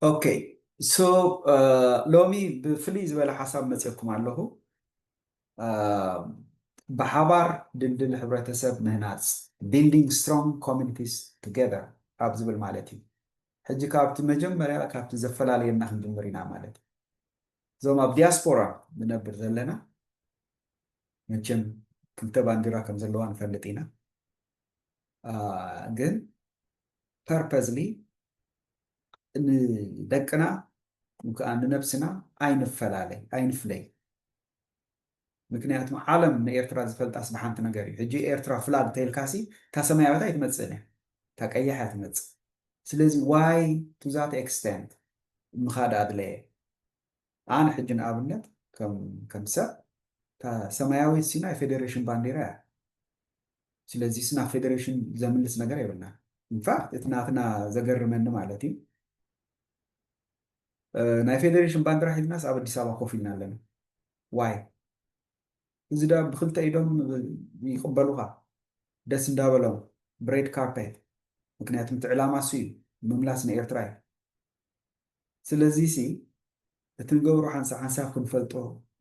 Okay, so ሎሚ ብፍልይ ዝበለ ሓሳብ መፅኩም ኣለኹ። ብሓባር ድልድል ሕብረተሰብ ምህናፅ፣ building strong communities together ኣብ ዝብል ማለት እዩ። ሕጂ ካብቲ መጀመርያ ካብቲ ዘፈላለየና ክንጅምር ኢና ማለት እዩ። እዞም ኣብ ዲያስፖራ ንነብር ዘለና መቸም ክልተ ባንዲራ ከም ዘለዋ ንፈልጥ ኢና። ግን purposely ንደቅና ከዓ ንነብስና ኣይንፈላለይ ኣይንፍለይ። ምክንያቱ ዓለም ንኤርትራ ዝፈልጣስ ብሓንቲ ነገር እዩ። ሕጂ ኤርትራ flag ተይልካሲ እታ ሰማያዊት ኣይትመፅእን እያ፣ እታ ቀያሕ እያ ትመፅእ። ስለዚ why to that extent ምኻድ ኣድለየ? ኣነ ሕጂ ንኣብነት ከም ሰብ እታ ሰማያዊት ሲ ናይ ፌዴሬሽን ባንዲራ እያ። ስለዚ ሲ ናብ ፌዴሬሽን ዘምልስ ነገር የብልና። ኢንፋክት እቲ ናትና ዘገርመኒ ማለት እዩ ናይ ፌዴሬሽን ባንዲራ ሒዝናስ ኣብ ኣዲስ ኣበባ ኮፍ ኢልና ኣለና። ዋይ እዚ ዳ ብክልተ ኢዶም ይቅበሉካ ደስ እንዳበሎም ብሬድ ካርፔት። ምክንያቱም እቲ ዕላማ እሱ እዩ፣ ምምላስ ንኤርትራ እዩ። ስለዚ ሲ እቲ ንገብሮ ሓንሳብ ሓንሳብ ክንፈልጦ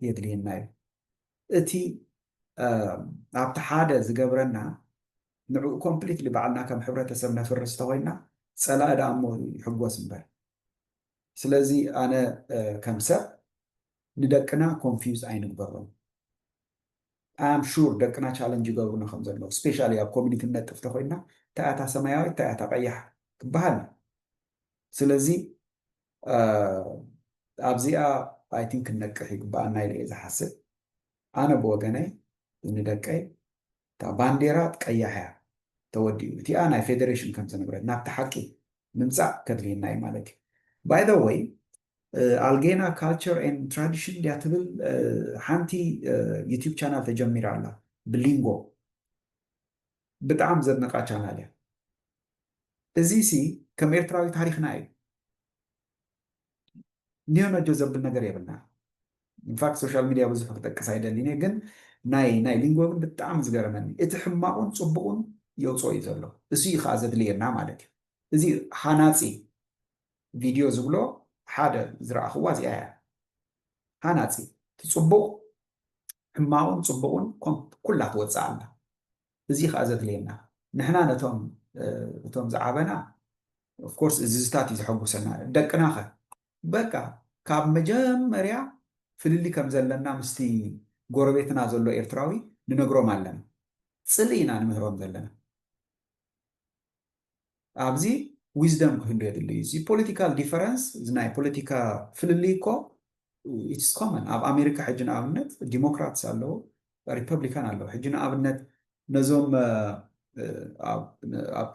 የድልየና እዩ። እቲ ኣብቲ ሓደ ዝገብረና ንዕኡ ኮምፕሊትሊ ባዕልና ከም ሕብረተሰብ ነፍርስ ተኮይና ፀላኢ ደኣ እሞ ይሕጎስ እምበር። ስለዚ ኣነ ከም ሰብ ንደቅና ኮንፊውዝ ኣይንግበሮም። ኣም ሹር ደቅና ቻለንጅ ይገብሩና ከም ዘለዉ ስፔሻሊ ኣብ ኮሚኒቲ ነጥፍ ተኮይና እንታይ ኣታ ሰማያዊ እንታይ ኣታ ቀያሕ ክበሃል። ስለዚ ኣብዚኣ ኣይ ቲንክ ክነቅሕ ይግበኣና ኢለ እየ ዝሓስብ። ኣነ ብወገነይ ንደቀይ እታ ባንዴራ ቀያሕ እያ ተወዲኡ እቲኣ ናይ ፌዴሬሽን ከም ዝንብረት ናብቲ ሓቂ ምምፃእ ከድልየና እዩ ማለት እዩ። By the way ኣልጌና ካልቸር ኤን ትራዲሽን ድያ ትብል ሓንቲ ዩቲብ ቻናል ተጀሚራ ኣላ ብሊንጎ። ብጣዕሚ ዘድንቃ ቻናል እያ። እዚ ሲ ከም ኤርትራዊ ታሪክና እዩ። ኒዮነጆ ዘብል ነገር የብልና። ኢንፋክት ሶሻል ሚዲያ ብዙሕ ክጠቅስ ኣይደልን እየ፣ ግን ናይ ናይ ሊንጎ ግን ብጣዕሚ ዝገረመኒ እቲ ሕማቁን ፅቡቁን የውፅኦ እዩ ዘሎ። እዚ እዩ ከዓ ዘድልየና ማለት እዩ። እዚ ሃናፂ ቪድዮ ዝብሎ ሓደ ዝረኣኽዋ እዚኣ እያ። ሃናፂ እቲ ፅቡቅ ሕማቁን ፅቡቁን ኮም- ኩላ ትወፅእ ኣላ። እዚ ከዓ ዘድልየና ንሕና ነቶም እቶም ዝዓበና ኦፍኮርስ እዚ ዝታት እዩ ዘሐጉሰና። ደቅናኸ በቃ ካብ መጀመርያ ፍልልይ ከም ዘለና ምስቲ ጎረቤትና ዘሎ ኤርትራዊ ንነግሮም ኣለና። ፅልኢ ኢና ንምህሮም ዘለና። ኣብዚ ዊዝደም ክህሉ የድሊ እዩ። እዚ ፖለቲካል ዲፈረንስ እዚ ናይ ፖለቲካ ፍልልይ እኮ ኢትስ ኮመን። ኣብ ኣሜሪካ ሕጂ ንኣብነት ዲሞክራትስ ኣለዉ፣ ሪፐብሊካን ኣለዉ። ሕጂ ንኣብነት ነዞም ኣብ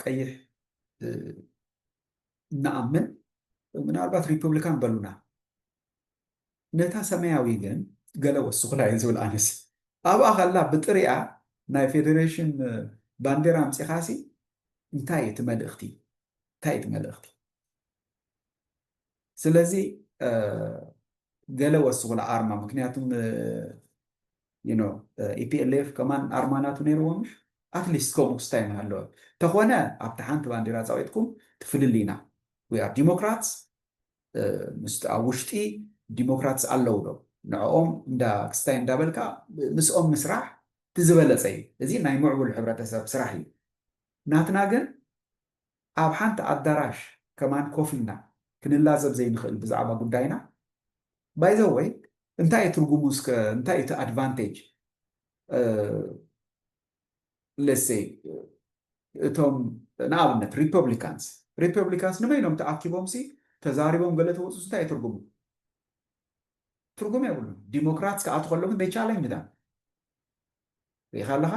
ቀይሕ እንኣምን ምናልባት ሪፐብሊካን በሉና፣ ነታ ሰማያዊ ግን ገለ ወስኹላ እየ ዝብል ኣነስ ኣብኣ ከላ ብጥሪኣ ናይ ፌዴሬሽን ባንዴራ ኣምፂኻሲ እንታይ እቲ መልእኽቲ እንታይ እቲ መልእኽቲ? ስለዚ ገለ ወስኹላ ኣርማ ምክንያቱም ኢፒኤልኤፍ ከማን ኣርማ ናቱ ነይርዎ ምሽ ኣትሊስት ከምኡ ክስታይ ምሃለወ ተኾነ ኣብቲ ሓንቲ ባንዲራ ፃዊጥኩም ትፍልልይና ዲሞክራትስ ምስ ኣብ ውሽጢ ዲሞክራትስ ኣለዉ ዶ ንዕኦም እንዳ ክስታይ እንዳበልካ ምስኦም ምስራሕ ትዝበለፀ እዩ። እዚ ናይ ምዕቡል ሕብረተሰብ ስራሕ እዩ። ናትና ግን ኣብ ሓንቲ ኣዳራሽ ከማን ኮፍ ኢልና ክንላዘብ ዘይንኽእል ብዛዕባ ጉዳይና ባይዘወይ እንታይ እዩ ትርጉሙ እስከ እንታይ እቲ ኣድቫንቴጅ ለሰይ እቶም ንኣብነት ሪፐብሊካንስ ሪፐብሊካንስ ንመይኖም ተኣኪቦም ሲ ተዛሪቦም ገለ ተወፅሱ እንታይ ትርጉሙ? ትርጉም የብሉን። ዲሞክራትስ ክኣቱ ከለዉ ግን ቻለንጅ ዳም ሪኢኻ ኣለኻ።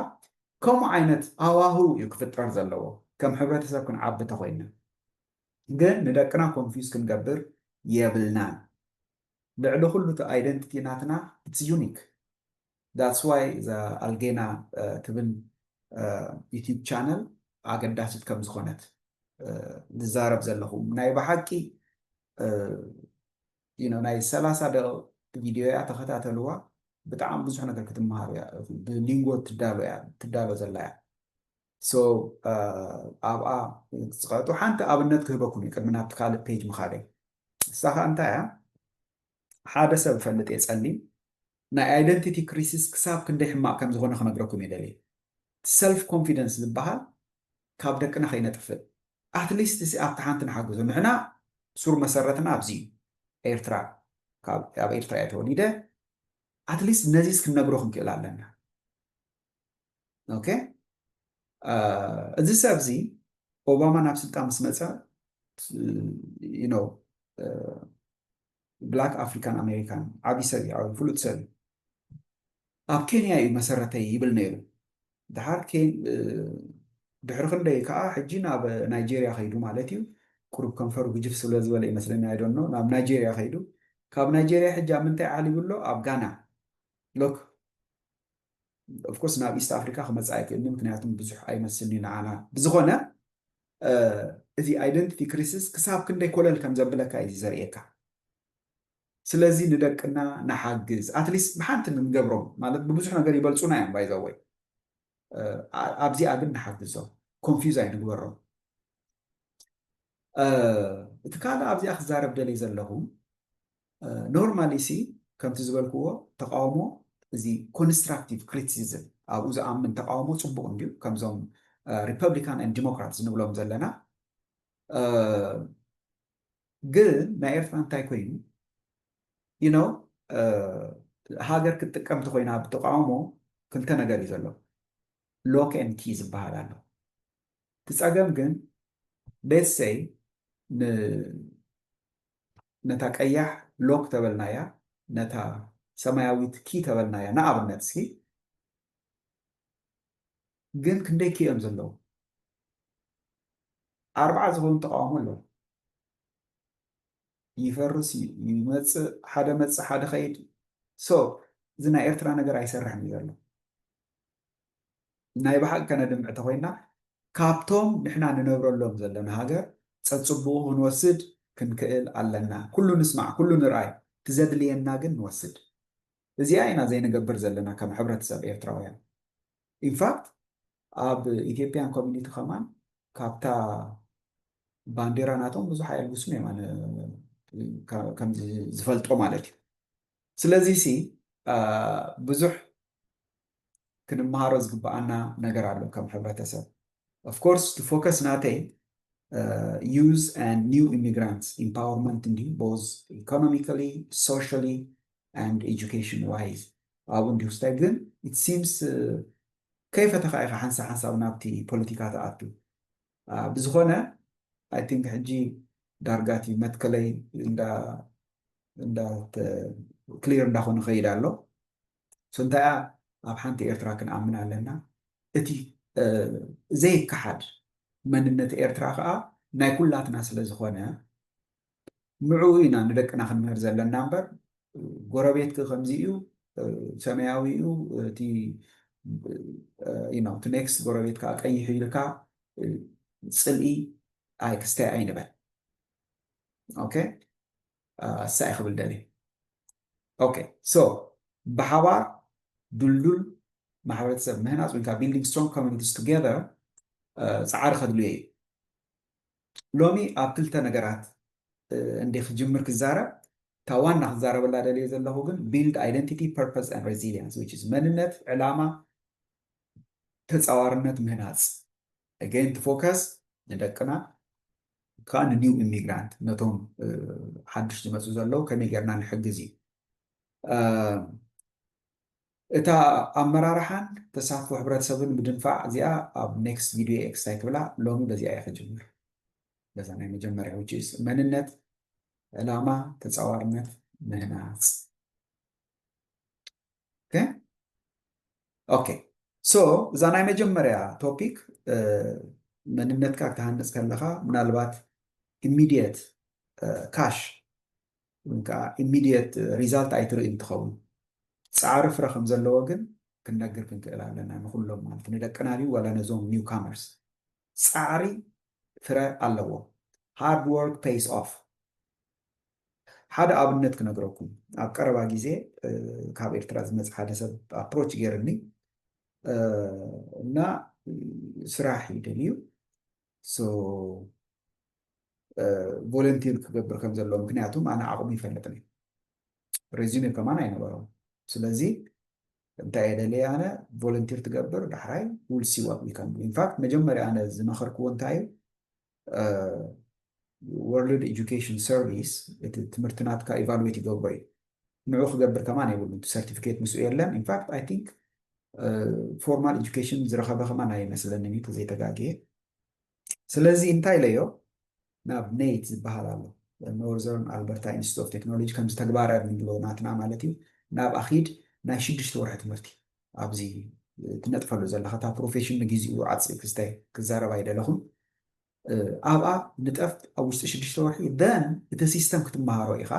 ከምኡ ዓይነት ሃዋህው እዩ ክፍጠር ዘለዎ ከም ሕብረተሰብ ክንዓቢ ተኮይና። ግን ንደቅና ኮንፊውዝ ክንገብር የብልናን። ልዕሊ ኩሉ እቲ ኣይደንቲቲ ናትና ኢትስ ዩኒክ። ዳትስ ዋይ እዛ ኣልጌና ትብል ዩቲብ ቻነል ኣገዳሲት ከም ዝኾነት ዝዛረብ ዘለኹ ናይ ብሓቂ ናይ ሰላሳ ደቂቕ ቪድዮ እያ ተኸታተልዋ። ብጣዕሚ ብዙሕ ነገር ክትመሃሩ እያ። ብሊንጎ ትዳሎ እያ ትዳሎ ዘላ እያ። ሶ ኣብኣ ዝቐጡ ሓንቲ ኣብነት ክህበኩም እዩ ቅድሚ ናብቲ ካልእ ፔጅ ምኻደይ። ንሳ ከዓ እንታይ እያ? ሓደ ሰብ እፈልጥ እየ ጸሊም፣ ናይ identity crisis ክሳብ ክንደይ ሕማቕ ከም ዝኾነ ክነግረኩም እየ ደልየ። Self confidence ዝበሃል ካብ ደቅና ከይነጥፍእ፣ at least እዚ ኣብቲ ሓንቲ ንሓግዞ። ንሕና ሱር መሰረትና ኣብዚ እዩ። ኤርትራ፣ ካብ ኣብ ኤርትራ እየ ተወሊደ። At least ነዚስ ክንነግሮ ክንክእል ኣለና። ኦኬ፣ እዚ ሰብ እዚ ኦባማ ናብ ስልጣን ምስ መፀ፣ you know፣ Black African American ዓብዪ ሰብ እዩ፣ ዓብዪ ፍሉጥ ሰብ እዩ። ኣብ ኬንያ እዩ መሰረተይ ይብል ነይሩ። ድሓር ድሕሪ ክንደይ ከዓ ሕጂ ናብ ናይጄሪያ ከይዱ ማለት እዩ። ቁሩብ ከንፈሩ ግጅፍ ስለ ዝበለ ይመስለኒ፣ I don't know፣ ናብ ናይጄሪያ ከይዱ። ካብ ናይጄሪያ ሕጂ ኣብ ምንታይ ዓሊቡ ኣሎ? ኣብ ጋና። ሎክ፣ of course፣ ናብ ኢስት ኣፍሪካ ክመፅእ ኣይክእልን፣ ምክንያቱም ብዙሕ ኣይመስልን እዩ ንዓና። ብዝኾነ እቲ identity crisis ክሳብ ክንደይ ኮለል ከም ዘብለካ እዩ ዘርእየካ። ስለዚ ንደቅና ንሓግዝ፣ at least ብሓንቲ ንገብሮም ማለት ብብዙሕ ነገር ይበልፁና እዮም ባይዘወይ። ኣብዚኣ ግን ንሓግዞም፣ confuse ኣይንግበሮም። እቲ ካልእ ኣብዚኣ ክዛረብ ደልየ ዘለኹ፣ normally ሲ ከምቲ ዝበልክዎ ተቃውሞ እዚ constructive criticism ኣብኡ ዝኣምን ተቃውሞ ፅቡቅ እንድዩ፣ ከምዞም Republican and Democrats ንብሎም ዘለና። ግን ናይ ኤርትራ እንታይ ኮይኑ? You know፣ ሃገር ክትጥቀም እንተኮይና ብተቃውሞ ክልተ ነገር እዩ ዘሎ። Lock and key ዝበሃል ኣሎ። እቲ ጸገም ግን let's say ነታ ቀያሕ ሎክ ተበልናያ፣ ነታ ሰማያዊት ኪ ተበልናያ፣ ንኣብነት እስኪ። ግን ክንደይ ኪ እዮም ዘለዉ? ኣርባዓ ዝኸውን ተቃውሞ ኣለዉ። ይፈርስ እዩ፣ ይመፅእ፣ ሓደ መፅእ ሓደ ኸይድ። So እዚ ናይ ኤርትራ ነገር ኣይሰርሕን እዩ ዘሎ። ናይ ብሓቂ ከነድምዕ ተኮይና ካብቶም ንሕና ንነብረሎም ዘለና ሃገር ጸጽብቑ ክንወስድ ክንክእል ኣለና። ኩሉ ንስማዕ፣ ኩሉ ንርኣይ፣ ትዘድልየና ግን ንወስድ። እዚኣ ኢና ዘይንገብር ዘለና ከም ሕብረተሰብ ኤርትራውያን። ኢንፋክት ኣብ ኢትዮጵያን ኮሚኒቲ ከማን ካብታ ባንዴራ ናቶም ብዙሕ ኣየልግሱን እዮም፣ ኣነ ከምዚ ዝፈልጦ ማለት እዩ። ስለዚ ሲ ብዙሕ ክንመሃሮ ዝግብኣና ነገር ኣሎ ከም ሕብረተሰብ። Of course እቲ ፎከስ ናተይ use and new immigrants empowerment እንዲ both economically, socially and education wise ኣብኡ እንዲ ውስታይ ግን it seems ከይፈተኻ ኢኻ ሓንሳብ ሓንሳብ ናብቲ ፖለቲካ ትኣቱ። ብዝኾነ I think ሕጂ ዳርጋ እቲ መትከለይ እንዳ ክሊር እንዳኾነ ኸይድ ኣሎ። So እንታይ ኣብ ሓንቲ ኤርትራ ክንኣምን ኣለና። እቲ ዘይከሓድ መንነት ኤርትራ ከዓ ናይ ኩላትና ስለ ዝኾነ ንዕኡ ኢና ንደቅና ክንምህር ዘለና እምበር ጎረቤትኪ ከምዚ እዩ፣ ሰማያዊ እዩ፣ እቲ እቲ ኔክስት ጎረቤት ከዓ ቀይሕ ኢልካ ፅልኢ ኣይ ክስታይ ኣይንበል። ኦኬ፣ እሳይ ክብል ደልየ። ኦኬ፣ so ብሓባር ድልዱል ማሕበረተሰብ ምህናፅ ወይ ከዓ building strong communities together ፃዕሪ ከድልዮ እዩ። ሎሚ ኣብ ክልተ ነገራት እንዲ ክጅምር ክዛረብ፣ እታ ዋና ክዛረበላ ደልየ ዘለኹ ግን build identity, purpose and resilience, which is መንነት፣ ዕላማ፣ ተፃዋርነት ምህናፅ። Again እቲ ፎከስ ንደቅና ከዓ ን new immigrant ነቶም ሓድሽ ዝመፁ ዘለዉ ከመይ ጌርና ንሕግዝ እዩ። እታ ኣመራርሓን ተሳትፎ ሕብረተሰብን ምድንፋዕ እዚኣ ኣብ ኔክስት ቪድዮ ኤክስታይ ክብላ፣ ሎሚ በዚኣ እየ ክጅምር። በዛ ናይ መጀመርያ which is መንነት፣ ዕላማ፣ ተፃዋርነት ምህናፅ። ኦኬ፣ so እዛ ናይ መጀመርያ ቶፒክ መንነትካ ክትሃንፅ ከለካ ምናልባት ኢሚዲየት ካሽ ወይ ከዓ ኢሚዲየት ሪዛልት ኣይትርእን ትኸውን። ፃዕሪ ፍረ ከም ዘለዎ ግን ክንነግር ክንክእል ኣለና ንኩሎም ማለት ንደቅና ድዩ ዋላ ነዞም ኒው ካመርስ። ፃዕሪ ፍረ ኣለዎ። Hard work pays off። ሓደ ኣብነት ክነግረኩም። ኣብ ቀረባ ግዜ ካብ ኤርትራ ዝመፅ ሓደ ሰብ ኣፕሮች ገይርኒ እና ስራሕ ይደልዩ። So ቮለንቲር ክገብር ከም ዘለዎ፣ ምክንያቱም ኣነ ዓቕሙ ይፈልጥ ነኝ። ሬዚሜ ከማን ኣይነበሮም። ስለዚ እንታይ እየ ደልየ ኣነ፣ ቮለንቲር ትገብር፣ ዳሕራይ ውልሲ ዋት ዊከን። ኢንፋክት መጀመርያ ኣነ ዝመኸርክዎ እንታይ እዩ፣ ወርልድ ኤጁኬሽን ሰርቪስ እቲ ትምህርቲ ናትካ ኢቫሉዌት ይገብሮ እዩ። ንዑ ክገብር ከማን የብሉን፣ ሰርቲፊኬት ምስኡ የለን። ኢንፋክት ኣይ ቲንክ ፎርማል ኤጁኬሽን ዝረኸበ ከማን ኣይመስለንን እዩ ተዘይተጋግየ። ስለዚ እንታይ ኢለዮ፣ ናብ ኔት ዝበሃል ኣሎ፣ ኖርዘርን ኣልበርታ ኢንስቲትዩት ኦፍ ቴክኖሎጂ፣ ከምዚ ተግባረ ንብሎ ናትና ማለት እዩ። ናብ ኣኺድ ናይ ሽዱሽተ ወርሒ ትምህርቲ ኣብዚ ትነጥፈሉ ዘለኻ፣ እታ ፕሮፌሽን ንግዜኡ ዓፂ ክስታይ ክዛረብ ኣይደለኹም። ኣብኣ ንጠፍ ኣብ ውሽጢ ሽዱሽተ ወርሒ፣ then እቲ ሲስተም ክትመሃሮ ኢኻ፣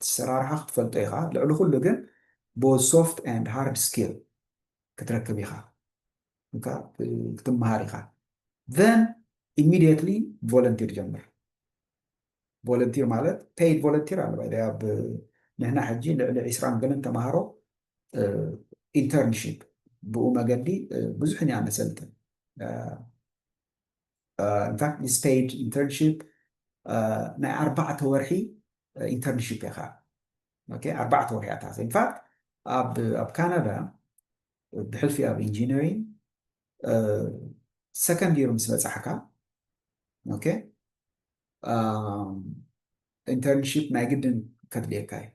ትሰራርሓ ክትፈልጦ ኢኻ። ልዕሊ ኩሉ ግን both soft and hard skill ክትረክብ ኢኻ፣ ክትመሃር ኢኻ። Then immediately ቮለንቲር ጀምር። ቮለንቲር ማለት ፔይድ ቮለንቲር ኣሎ ባይ ኣብ ንሕና ሕጂ ልዕሊ ዒስራን ገለን ተምሃሮ ኢንተርንሺፕ ብኡ መገዲ ብዙሕ ኢና ነሰልጥን። ኢንፋክት ዲስ ፔይድ ኢንተርንሺፕ ናይ ኣርባዕተ ወርሒ ኢንተርንሺፕ ኢኻ። ኣርባዕተ ወርሒ ኣታ ኢንፋክት ኣብ ካናዳ ብሕልፊ ኣብ ኢንጂነሪንግ ሰከንድ ይር ምስ በፃሕካ ኢንተርንሺፕ ናይ ግድን ከድልየካ እዩ።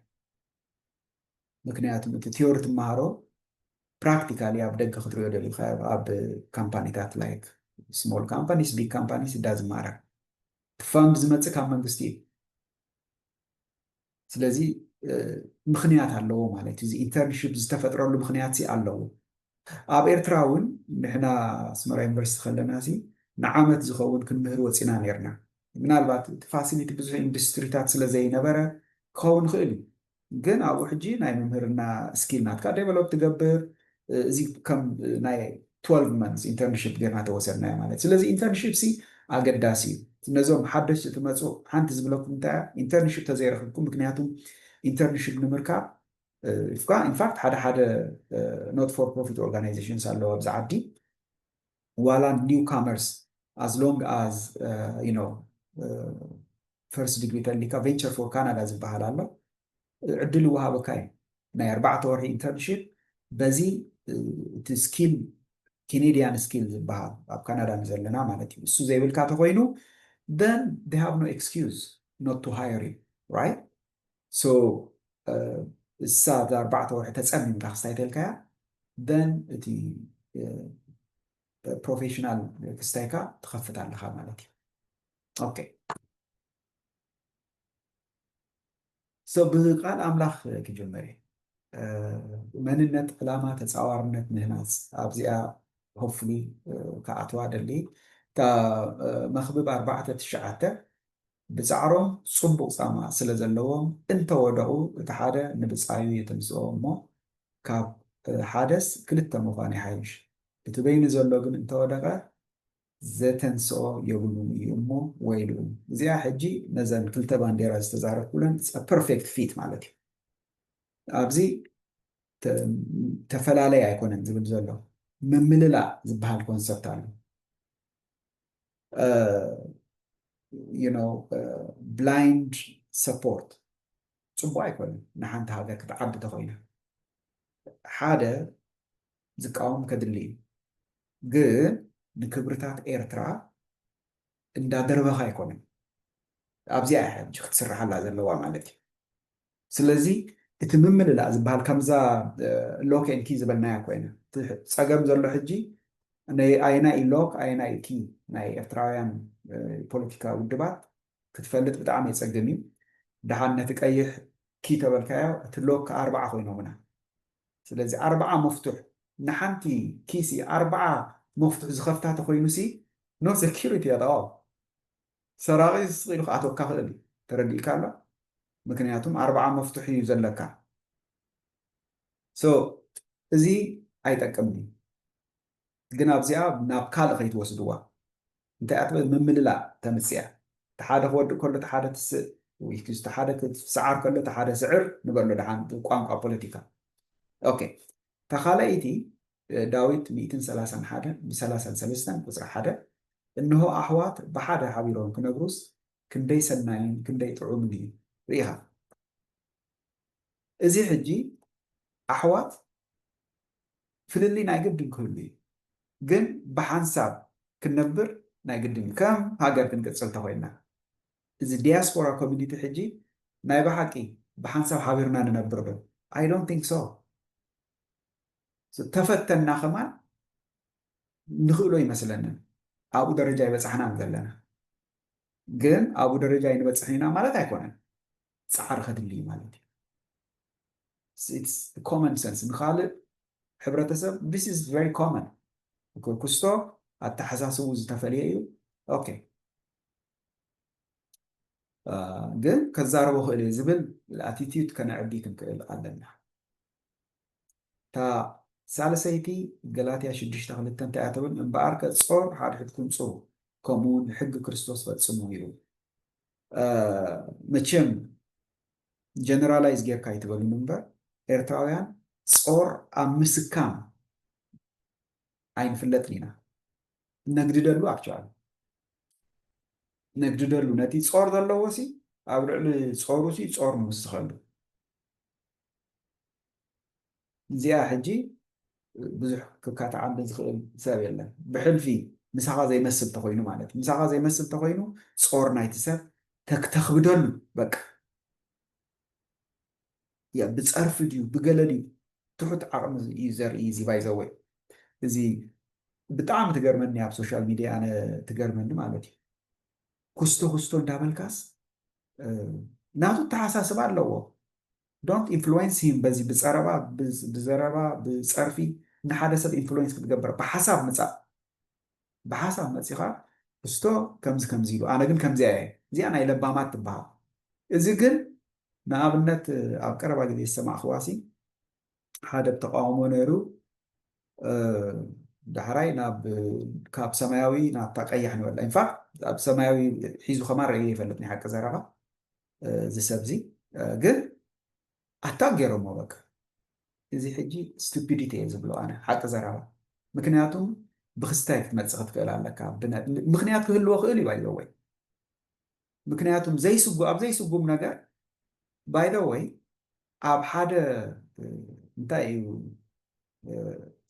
ምክንያቱም እቲ ቲዮሪ ትመሃሮ ፕራክቲካሊ ኣብ ደገ ክትሪኦ ደሊካ ኣብ ካምፓኒታት ላይክ ስሞል ካምፓኒስ ቢግ ካምፓኒስ እዳ ዝማራ ፈንድ ዝመፅእ ካብ መንግስቲ እዩ። ስለዚ ምክንያት ኣለዎ ማለት እዩ። እዚ ኢንተርንሽፕ ዝተፈጥረሉ ምክንያት ኣለዎ። ኣብ ኤርትራ እውን ንሕና ኣስመራ ዩኒቨርሲቲ ከለና ንዓመት ዝኸውን ክንምህር ወፂና ነርና። ምናልባት እቲ ፋሲሊቲ ብዙሕ ኢንዱስትሪታት ስለ ዘይነበረ ክኸውን ይኽእል እዩ። ግን ኣብኡ ሕጂ ናይ ምምህርና ስኪል ናትካ ዴቨሎፕ ትገብር። እዚ ከም ናይ ትወልቭ መንስ ኢንተርንሽፕ ጌርና ተወሰድናዮ ማለት። ስለዚ ኢንተርንሽፕ ሲ ኣገዳሲ እዩ። ነዞም ሓደሽቲ ትመፁ ሓንቲ ዝብለኩም እንታይ ኢንተርንሽፕ ተዘይረኽብኩም፣ ምክንያቱም ኢንተርንሽፕ ንምርካብ ኢንፋክት ሓደ ሓደ ኖት ፎር ፕሮፊት ኦርጋናይዜሽንስ ኣለዎ ኣብዚ ዓዲ ዋላ ኒው ካመርስ as long as you know ፈርስት ዲግሪ ተሊካ ቨንቸር ፎር ካናዳ ዝበሃል ኣሎ ዕድል ይወሃበካ እዩ ናይ ኣርባዕተ ወርሒ ኢንተርንሽፕ በዚ እቲ ስኪል ኬኔዲያን ስኪል ዝበሃል ኣብ ካናዳ ዘለና ማለት እዩ እሱ ዘይብልካ ተኮይኑ then they have no excuse not to hire you right so እሳ እዛ ኣርባዕተ ወርሒ ተፀሚምካ ክስታይ ተልካያ then እቲ ፕሮፌሽናል ክስታይካ ትኸፍት ኣለካ ማለት እዩ okay so ብቃል ኣምላኽ ክጅምር እዩ መንነት ዕላማ ተፃዋርነት ምህናፅ ኣብዚኣ ሆፍሊ ክኣትዋ ደሊ እታ መክብብ ኣርባዕተ ትሽዓተ ብፃዕሮም ፅቡቕ ፃማ ስለ ዘለዎም እንተወደቑ እቲ ሓደ ንብፃዩ የተንስኦ እሞ ካብ ሓደስ ክልተ ምዃን ይሓይሽ እቲ በይኑ ዘሎ ግን እንተወደቐ ዘተንስኦ የብሉን እዩ እሞ ወይሉ እዚኣ ሕጂ ነዘን ክልተ ባንዴራ ዝተዛረብኩለን ፐርፌክት ፊት ማለት እዩ ኣብዚ ተፈላለይ ኣይኮነን ዝብል ዘሎ ምምልላእ ዝበሃል ኮንሰፕት ኣሎ ብላይንድ ሰፖርት ፅቡቅ ኣይኮነን ንሓንቲ ሃገር ክትዓቢ ተኮይና ሓደ ዝቃወም ከድሊ እዩ ግን ንክብርታት ኤርትራ እንዳደርበኻ ኣይኮነን ኣብዚኣ ሕጂ ክትስርሓላ ዘለዋ ማለት እዩ ስለዚ እቲ ምምልላእ ዝበሃል ከምዛ ሎክ ኤንድ ኪ ዝበልናያ ኮይና እቲ ፀገም ዘሎ ሕጂ ኣየናይ ሎክ ኣየናይ ኪ ናይ ኤርትራውያን ፖለቲካ ውድባት ክትፈልጥ ብጣዕሚ የፀግም እዩ ደሓን ነቲ ቀይሕ ኪ ተበልካዮ እቲ ሎክ ኣርባዓ ኮይኖምና ስለዚ ኣርባዓ መፍቱሕ ንሓንቲ ኪሲ ኣርባዓ መፍቱሕ ዝኸፍታ ተኮይኑሲ no security at all ሰራቂ ስቕ ኢሉ ክኣተወካ ክእል እዩ ተረዲእካ ኣሎ ምክንያቱም ኣርባዓ መፍቱሕ እዩ ዘለካ so እዚ ኣይጠቅምን እዩ ግን ኣብዚኣ ናብ ካልእ ከይትወስድዋ እንታይ ኣትበል ምምልላእ ተምፅያ ተሓደ ክወድእ ከሎ ተሓደ ትስእ ወይ ሓደ ክትሰዓር ከሎ ተሓደ ስዕር ንበሎ ደሓን ቋንቋ ፖለቲካ ኦኬ ተኻላይቲ ዳዊት ሚእትን ሰላሳን ሓደ ብሰላሳን ሰለስተን ቁፅሪ ሓደ እንሆ ኣሕዋት ብሓደ ሓቢሮም ክነብሩስ ክንደይ ሰናይን ክንደይ ጥዑምን እዩ። ርኢኻ፣ እዚ ሕጂ ኣሕዋት ፍልልይ ናይ ግድን ክህሉ እዩ፣ ግን ብሓንሳብ ክንነብር ናይ ግድን እዩ። ከም ሃገር ክንቅፅል ተኮይንና፣ እዚ ዲያስፖራ ኮሚኒቲ ሕጂ ናይ ብሓቂ ብሓንሳብ ሓቢርና ንነብር ዶ? I don't think so። ተፈተና ከማን ንኽእሎ ይመስለንን። ኣብኡ ደረጃ ይበፃሕናን ዘለና፣ ግን ኣብኡ ደረጃ ይንበፅሕን ኢና ማለት ኣይኮነን። ፃዕሪ ከድሊ እዩ ማለት እዩ። It's common sense። ንኻልእ ሕብረተሰብ this is very common። ኩስቶ ኣተሓሳስቡ ዝተፈለየ እዩ። ኦኬ፣ ግን ከዛረቦ ክእል እየ ዝብል ኣቲቲዩድ ከነዕቢ ክንክእል ኣለና። እታ ሳልሰይቲ ገላትያ ሽዱሽተ ክልተ እንታይ እያ ትብል? እምበኣርከ ጾር ሓድሕድኩም ጽሩ፣ ከምኡ እውን ሕጊ ክርስቶስ ፈጽሙ ይብል። መቸም ጀነራላይዝ ጌርካ ኣይትበሉን እምበር ኤርትራውያን ጾር ኣብ ምስካም ኣይንፍለጥን ኢና። ነግድደሉ፣ ኣክቹዋሊ ነግድደሉ፣ ነቲ ጾር ዘለዎ ሲ ኣብ ልዕሊ ጾሩ ሲ ጾር ንውስኸሉ። እዚኣ ሕጂ ብዙሕ ክካትዓሉ ዝኽእል ሰብ የለን። ብሕልፊ ምሳኻ ዘይመስል ተኾይኑ ማለት፣ ምሳኻ ዘይመስል ተኾይኑ ጾር ናይቲ ሰብ ተክተኽብደሉ በቃ። ያ ብጸርፊ ድዩ ብገለ ድዩ ትሑት ዓቕሚ እዩ ዘርኢ እዚ ባይዘወይ። እዚ ብጣዕሚ ትገርመኒ ኣብ ሶሻል ሚዲያ ኣነ ትገርመኒ ማለት እዩ። ኩስቶ ኩስቶ እንዳበልካስ ናቱ ተሓሳስባ ኣለዎ። Don't influence him በዚ ብፀረባ ብዘረባ ብፀርፊ ንሓደ ሰብ ኢንፍሉዌንስ ክትገብር ብሓሳብ ምፃእ ብሓሳብ መፂኻ እስቶ ከምዚ ከምዚ ኢሉ ኣነ ግን ከምዚ እየ እዚኣ ናይ ለባማት ትበሃል። እዚ ግን ንኣብነት ኣብ ቀረባ ግዜ ዝሰማዕክዋሲ ሓደ ተቃውሞ ነይሩ። ዳሕራይ ናብ ካብ ሰማያዊ ናብታ ቀያሕ ንበላ ኢንፋክት ኣብ ሰማያዊ ሒዙ ከማን ርእየ ይፈልጥ ናይ ሓቂ ዘረባ እዚ ሰብዚ ግን ኣታክ ገይሮሞ በቃ። እዚ ሕጂ ስቱፒዲቲ እየ ዝብሎ ኣነ ሓቂ ዘረባ። ምክንያቱም ብክስታይ ክትመፅእ ክትክእል ኣለካ። ምክንያት ክህልዎ ክእል እዩ ባይዘወይ። ምክንያቱም ዘይስጉ ኣብ ዘይስጉም ነገር ባይዘወይ ኣብ ሓደ እንታይ እዩ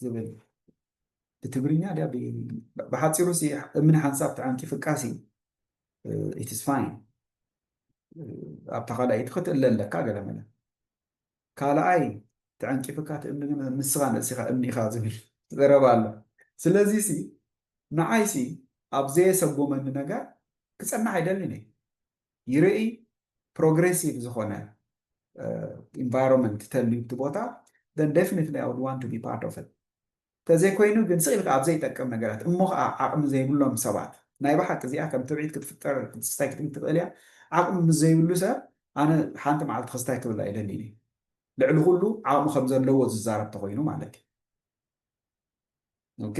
ዝብል ብትግርኛ ድያ ብሓፂሩ እምኒ ሓንሳብ ተዓንቂፍካ ሲ ኢትስ ፋይን ኣብታ ካልኣይቲ ክትእለ ኣለካ ገለ መለ ካልኣይ ተዓንቂፍካ ትእምኒ ግን ንስኻ ነፂኻ እምኒ ኢኻ ዝብል ዘረባ ኣሎ። ስለዚ ሲ ንዓይ ሲ ኣብ ዘየሰጎመኒ ነገር ክፀንሕ ኣይደልን እየ። ይርኢ ፕሮግሬሲቭ ዝኾነ ኢንቫይሮንመንት ተልዩ እቲ ቦታ then definitely I would want to be part of it። ተዘይኮይኑ ግን ስቕ ኢልካ ኣብ ዘይጠቅም ነገራት እሞ ከዓ ዓቕሚ ዘይብሎም ሰባት ናይ ብሓቂ እዚኣ ከም ትብዒት ክትፍጠር ክትስታይ ክትብል ትኽእል እያ። ዓቕሚ ምስ ዘይብሉ ሰብ ኣነ ሓንቲ መዓልቲ ክስታይ ክብል ኣይደልን እየ። ልዕሊ ኩሉ ዓቕሚ ከም ዘለዎ ዝዛረብ ተኾይኑ ማለት እዩ። ኦኬ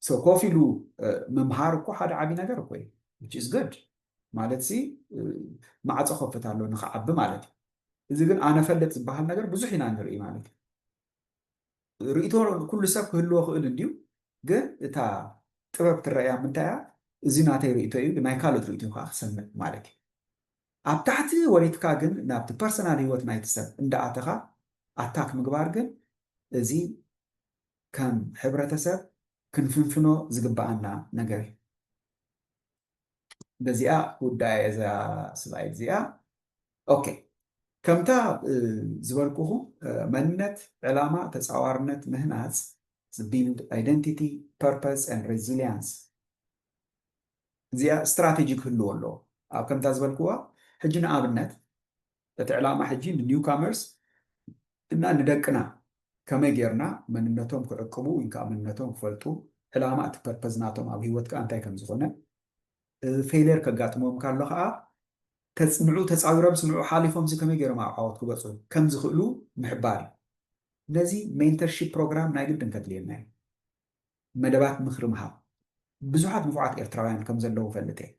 so ኮፍ ኢሉ ምምሃር እኮ ሓደ ዓቢ ነገር እኮ እዩ። Which is good ማለት ሲ ማዕፆ ከፍት ኣሎ ንክዓቢ ማለት እዩ። እዚ ግን ኣነ ፈልጥ ዝበሃል ነገር ብዙሕ ኢና ንርኢ ማለት እዩ። ርእቶ ኩሉ ሰብ ክህልዎ ክእል እንድዩ፣ ግን እታ ጥበብ ትረእያ ምንታይ እያ? እዚ ናተይ ርእቶ እዩ፣ ናይ ካልኦት ርእቶ ከዓ ክሰምዕ ማለት እዩ። ኣብ ታሕቲ ወሪድካ ግን ናብቲ ፐርሰናል ህይወት ናይቲ ሰብ እንዳኣተኻ ኣታክ ምግባር ግን እዚ ከም ሕብረተሰብ ክንፍንፍኖ ዝግበኣና ነገር እዩ። በዚኣ ውዳእ እዛ ስላይድ እዚኣ። ኦኬ ከምታ ዝበልኩኹ መንነት፣ ዕላማ፣ ተፃዋርነት ምህናፅ፣ build identity, purpose and resilience እዚኣ ስትራቴጂ ክህልዎ ኣለዎ። ኣብ ከምታ ዝበልክዋ ሕጂ ንኣብነት እቲ ዕላማ ሕጂ ንኒው ካመርስ እና ንደቅና ከመይ ጌርና መንነቶም ክዕቅቡ ወይ ከዓ መንነቶም ክፈልጡ ዕላማ እቲ ፐርፐዝ ናቶም ኣብ ህይወት ከዓ እንታይ ከም ዝኾነ ፌለር ከጋጥሞም ካሎ ከዓ ንዑ ተፃዊሮም ስንዑ ሓሊፎም ሲ ከመይ ገይሮም ኣብ ዓወት ክበፁ ከም ዝኽእሉ ምሕባር እዩ። ነዚ ሜንተርሺፕ ፕሮግራም ናይ ግድን ከድልየና እዩ። መደባት ምኽሪ ምሃብ ብዙሓት ንፉዓት ኤርትራውያን ከም ዘለዉ ፈልጥ እየ።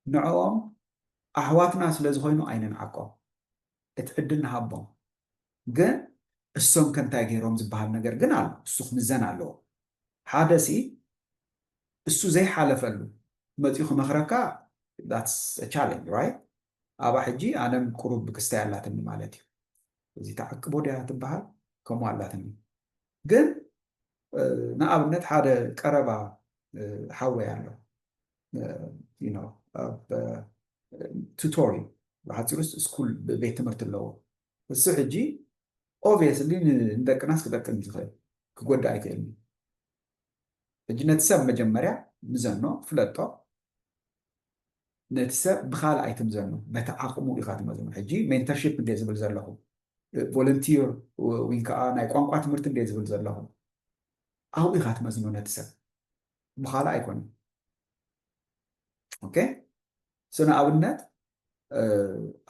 ንዕኦም ኣሕዋትና ስለ ዝኾይኑ ኣይንንዓቆም። እቲ ዕድል ንሃቦም። ግን እሶም ከ እንታይ ገይሮም ዝበሃል ነገር ግን ኣሎ። እሱ ክምዘን ኣለዎ። ሓደ ሲ እሱ ዘይሓለፈሉ መፂኡ ክመኽረካ that's challenge right? ኣብኣ ሕጂ ኣነም ቁሩብ ክስታይ ኣላትኒ ማለት እዩ። እዚ ተዓቅቦ ድያ ትበሃል ከምኡ ኣላትኒ። ግን ንኣብነት ሓደ ቀረባ ሓወይ ኣሎ ቱቶሪ ብሓፂሩስ ስኩል ቤት ትምህርቲ ኣለዎ። እሱ ሕጂ obviously ንደቅናስ ክጠቅም ዝኽእል ክጎዳ ኣይክእልን። ሕጂ ነቲ ሰብ መጀመርያ ምዘኖ ፍለጦ። ነቲ ሰብ ብኻልእ ኣይትምዘኖ፣ በቲ ዓቕሙ ኢኻ ትመዝኖ። ሕጂ ሜንተርሺፕ እንደ ዝብል ዘለኹ ቮለንቲር ወይ ከዓ ናይ ቋንቋ ትምህርቲ እንደ ዝብል ዘለኹ ኣብኡ ኢኻ ትመዝኖ ነቲ ሰብ፣ ብኻልእ ኣይኮነን። ኦኬ። ሶ ንኣብነት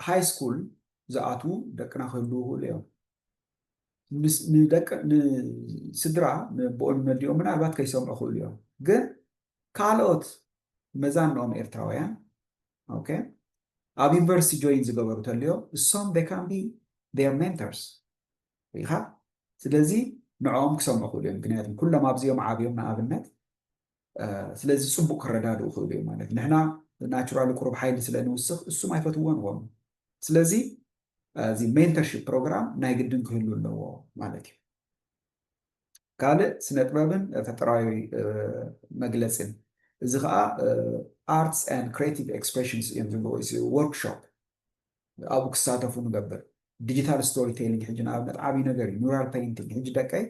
ሃይ ስኩል ዝኣትዉ ደቅና ክህልዉ ይኽእሉ እዮም። ንደቂ ንስድራ ንቦኦን ነዲኦም ምናልባት ከይሰምዑ ክእሉ እዮም። ግን ካልኦት መዛንኦም ኤርትራውያን ኦኬ ኣብ ዩኒቨርሲቲ ጆይን ዝገበሩ ተልዮ እሶም they can be their mentors ኢኻ። ስለዚ ንዕኦም ክሰምዑ ክእሉ እዮም። ምክንያቱም ኩሎም ኣብዚኦም ዓብዮም ንኣብነት ስለዚ ፅቡቅ ክረዳድኡ ክእሉ እዮም ማለት ንሕና ናቹራሊ ቁሩብ ሓይሊ ስለ ንውስኽ እሱም ኣይፈትውዎን ኾኑ። ስለዚ እዚ ሜንተርሺፕ ፕሮግራም ናይ ግድን ክህሉ ኣለዎ ማለት እዩ። ካልእ ስነ ጥበብን ፈጠራዊ መግለፅን እዚ ከዓ arts and creative expressions እዮም ዝብልዎ workshop ኣብኡ ክሳተፉ ንገብር። ዲጂታል ስቶሪ ቴሊንግ ሕጂ ንኣብነት ዓብዪ ነገር እዩ። ሙራል ፔይንቲንግ ሕጂ ደቀይ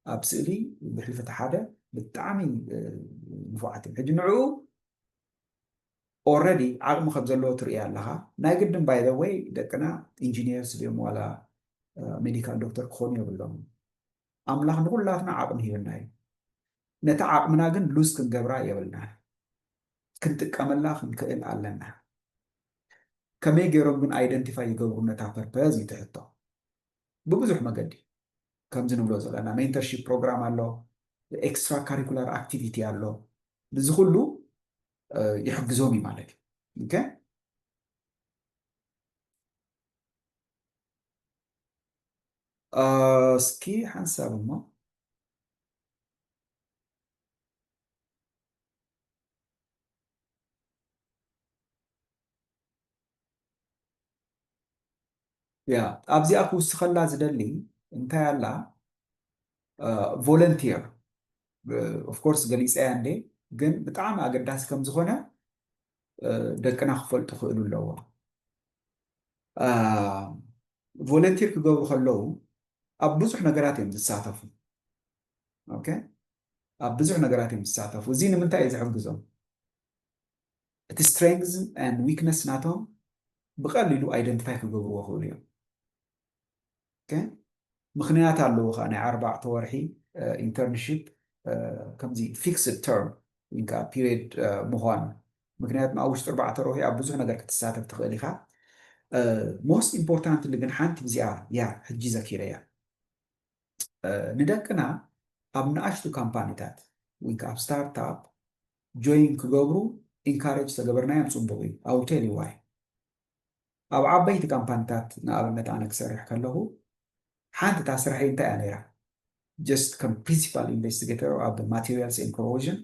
ኣብ ስእሊ ብሕልፊ ሓደ ብጣዕሚ ንፉዓት እዮም። ሕጂ ንዕኡ already ዓቕሚ ከም ዘለዎ ትርኢ ኣለኻ። ናይ ግድን by the way ደቅና ኢንጂኒየርስ ድዮም ዋላ ሜዲካል ዶክተር ክኾኑ የብሎም። ኣምላኽ ንኩላትና ዓቕሚ ሂብና እዩ። ነታ ዓቕምና ግን ሉዝ ክንገብራ የብልና። ክንጥቀመላ ክንክእል ኣለና። ከመይ ገይሮም ግን ኣይደንቲፋይ ይገብሩ ነታ ፐርፐዝ እዩ ትሕቶ። ብብዙሕ መገዲ ከምዚ ንብሎ ዘለና ሜንተርሺፕ ፕሮግራም ኣሎ፣ ኤክስትራ ካሪኩላር ኣክቲቪቲ ኣሎ። ንዚ ኩሉ ይሕግዞም እዩ ማለት እዩ። እስኪ ሓንሳብ እሞ ያ ኣብዚኣ ክውስኸላ ዝደሊ እንታይ ኣላ ቮለንቲር ኦፍኮርስ ገሊፀያ እንዴ ግን ብጣዕሚ ኣገዳሲ ከም ዝኾነ ደቅና ክፈልጡ ክእሉ ኣለዎ። ቮለንቲር ክገብሩ ከለዉ ኣብ ብዙሕ ነገራት እዮም ዝሳተፉ። ኦኬ ኣብ ብዙሕ ነገራት እዮም ዝሳተፉ። እዚ ንምንታይ እዩ ዝሕግዞም? እቲ ስትሬንግዝ ን ዊክነስ ናቶም ብቐሊሉ ኣይደንቲፋይ ክገብርዎ ክእሉ እዮም። ምክንያት ኣለዎ ከዓ ናይ ኣርባዕተ ወርሒ ኢንተርንሽፕ ከምዚ ፊክስድ ተርም ወይከዓ ፒሪድ ምኳኑ። ምክንያቱም ኣብ ውሽጢ ኣርባዕተ ወርሒ ኣብ ብዙሕ ነገር ክትሳተፍ ትኽእል ኢኻ። ሞስት ኢምፖርታንትሊ ግን ሓንቲ ብዚኣ እያ ሕጂ ዘኪረያ። ንደቅና ኣብ ንኣሽቱ ካምፓኒታት ወይከዓ ኣብ ስታርታፕ ጆይን ክገብሩ ኢንካሬጅ ተገበርናዮም ፅቡቅ እዩ። ኣውቴል ዋይ ኣብ ዓበይቲ ካምፓኒታት ንኣብነት ኣነ ክሰርሕ ከለኹ ሓንቲ እታ ስራሐይ እንታይ እያ ነይራ? ጀስት ከም ፕሪንሲፓል ኢንቨስቲጌተር ኣብ ማቴሪያልስ ን ኮሮዥን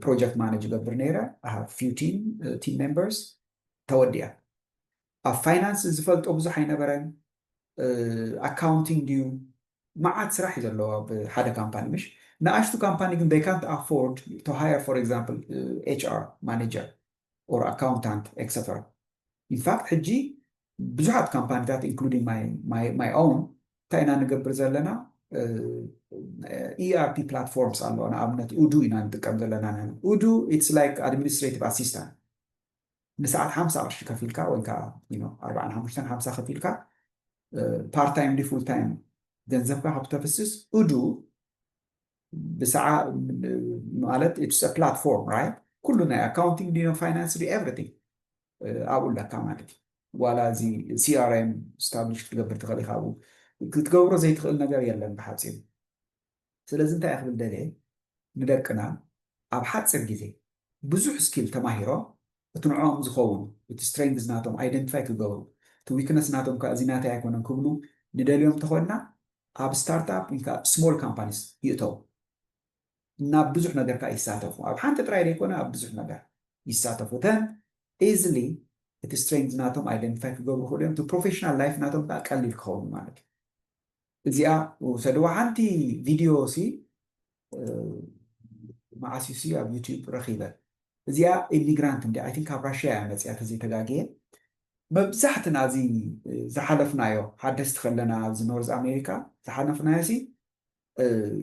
ፕሮጀክት ማነጅ ገብር ነይረ። ፊው ቲም ቲም ሜምበርስ ተወዲኣ። ኣብ ፋይናንስ ዝፈልጦ ብዙሕ ኣይነበረን። ኣካውንቲንግ ድዩ መዓት ስራሕ እዩ ዘለዎ ኣብ ሓደ ካምፓኒ ምሽ ንኣሽቱ ካምፓኒ ግን they can't afford to hire for example HR manager or accountant et cetera. In fact ሕጂ ብዙሓት ካምፓኒታት including my own እንታይ ኢና ንገብር ዘለና ERP platforms ኣለዎ። ንኣብነት ኡዱ ኢና ንጥቀም ዘለና። ኡዱ it's like administrative assistant ንሰዓት ሓምሳ ቅርሺ ከፊልካ ወይ ከዓ ኣርባዓን ሓሙሽተን ሓምሳ ከፊልካ ፓርት ታይም ዲ ፉል ታይም ገንዘብካ ካብ ተፍስስ ኡዱ ብሰዓ ማለት it's platform right ኩሉ ናይ ኣካውንቲንግ ዲኖ ፋይናንስ ዲ ኤቭሪቲንግ ኣብኡ ኣለካ ማለት እዩ። ዋላ እዚ CRM ስታብሊሽ ክትገብር ትኽእል ኢኻ። ኣብኡ ክትገብሮ ዘይትኽእል ነገር የለን ብሓፂሩ። ስለዚ እንታይ ክብል ደልየ ንደቅና ኣብ ሓፂር ግዜ ብዙሕ ስኪል ተማሂሮም እቲ ንዕኦም ዝኸውን እቲ ስትሬንግዝ ናቶም ኣይደንቲፋይ ክገብሩ እቲ ዊክነስ ናቶም ከዓ እዚ ናተይ ኣይኮነን ክብሉ ንደልዮም ተኾንና ኣብ ስታርታፕ ወይ ከዓ ስሞል ካምፓኒስ ይእተው ናብ ብዙሕ ነገር ከዓ ይሳተፉ። ኣብ ሓንቲ ጥራይ ዘይኮነ ኣብ ብዙሕ ነገር ይሳተፉ። ተን ኢዝሊ እቲ ስትሬንግዝ ናቶም ኣይደንቲፋይ ክገብሩ ክእሉ እዮም። እቲ ፕሮፌሽናል ላይፍ ናቶም ከዓ ቀሊል ክኸውን ማለት እዩ። እዚኣ ውሰድዋ። ሓንቲ ቪድዮ ሲ መዓስ ሲ ኣብ ዩቲዩብ ረኺበ። እዚኣ ኢሚግራንት እንዲ ኣይ ቲንክ ካብ ራሽያ እያ መፅያ ተዘይተጋግየ። መብዛሕትና እዚ ዝሓለፍናዮ ሓደስቲ ከለና ኣብዚ ኖርዝ ኣሜሪካ ዝሓለፍናዮ ሲ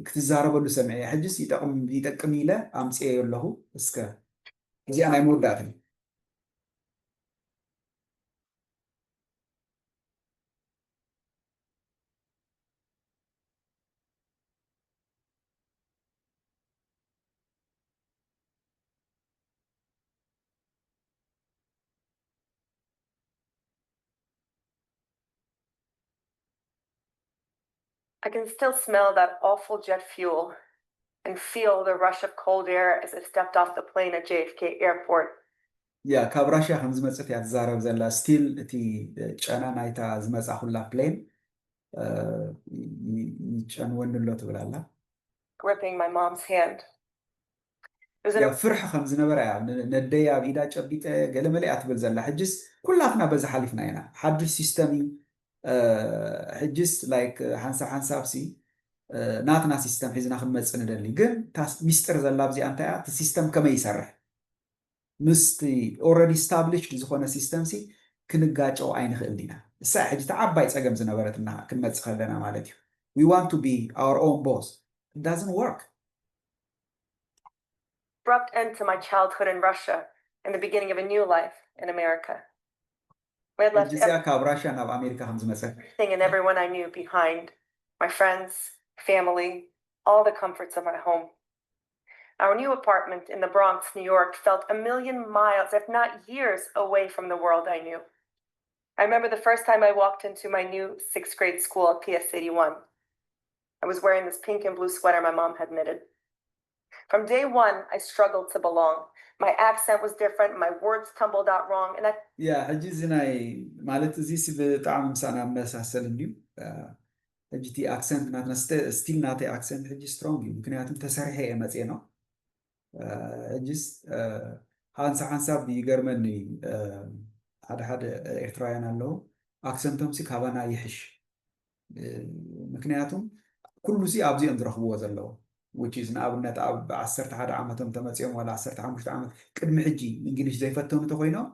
ክትዛረበሉ ሰምዐ። ሕጅስ ይጠቅም ኢለ ኣምፅኤዮ ኣለኹ። እስከ እዚኣ ናይ መወዳእታ I can still smell that awful jet fuel and feel the rush of cold air as I stepped off the plane at J F K airport. ያ ካብ ራሽያ ከም ዝመፀት እያ ትዛረብ ዘላ። ስቲል እቲ ጨና ናይታ ዝመፃ ኩላ ፕሌን ይጨንወኒ ኣሎ ትብል ኣላ። Gripping my mom's hand. ያ ፍርሒ ከም ዝነበራ እያ ነደይ ኣብ ኢዳ ጨቢጠ ገለ መለ እያ ትብል ዘላ። ሕጅስ ኩላትና በዚ ሓሊፍና ኢና። ሓዱሽ ሲስተም እዩ። ሕጅስ ላይክ ሓንሳብ ሓንሳብ ሲ ናትና ሲስተም ሒዝና ክንመፅእ ንደሊ። ግን ሚስጥር ዘላ ኣብዚኣ እንታይ እያ? እቲ ሲስተም ከመይ ይሰርሕ? ምስቲ ኦረዲ ስታብሊሽድ ዝኾነ ሲስተም ሲ ክንጋጨው ኣይንኽእል ዲና? እሳ ሕጂ እቲ ዓባይ ፀገም ዝነበረትና ክንመፅእ ከለና ማለት እዩ። We want to be our own boss. It doesn't work. Abrupt end to my childhood in Russia and the beginning of a new life in America. We had left እዚኣ ካብ ራሽያ ናብ ኣሜሪካ ከም ዝመፀ everything and everyone I knew behind, my friends, family, all the comforts of my home. Our new apartment in the Bronx, New York, felt a million miles, if not years, away from the world I knew. I remember the first time I walked into my new sixth grade school at P S eighty-one. I was wearing this pink and blue sweater my mom had knitted. From day one, I struggled to belong. My accent was different, my words tumbled out wrong, and I ያ ሕጂ እዚ ናይ ማለት እዚ ሲ ብጣዕሚ ምሳና መሳሰል እንድዩ። ሕጂ እቲ ኣክሰንት ናትና ስቲል ናተይ ኣክሰንት ሕጂ ስትሮንግ እዩ፣ ምክንያቱም ተሰሪሐ እየ መፅኤ ነው። ሕጂስ ሓንሳ ሓንሳብ ይገርመኒ፣ ሓደ ሓደ ኤርትራውያን ኣለዉ ኣክሰንቶም ሲ ካባና ይሕሽ። ምክንያቱም ኩሉ ሲ ኣብዚኦም ዝረኽብዎ ዘለዉ which is ንኣብነት ኣብ ዓሰርተ ሓደ ዓመቶም ተመፂኦም ዋላ ዓሰርተ ሓሙሽተ ዓመት ቅድሚ ሕጂ እንግሊሽ ዘይፈተኑ ተኮይኖም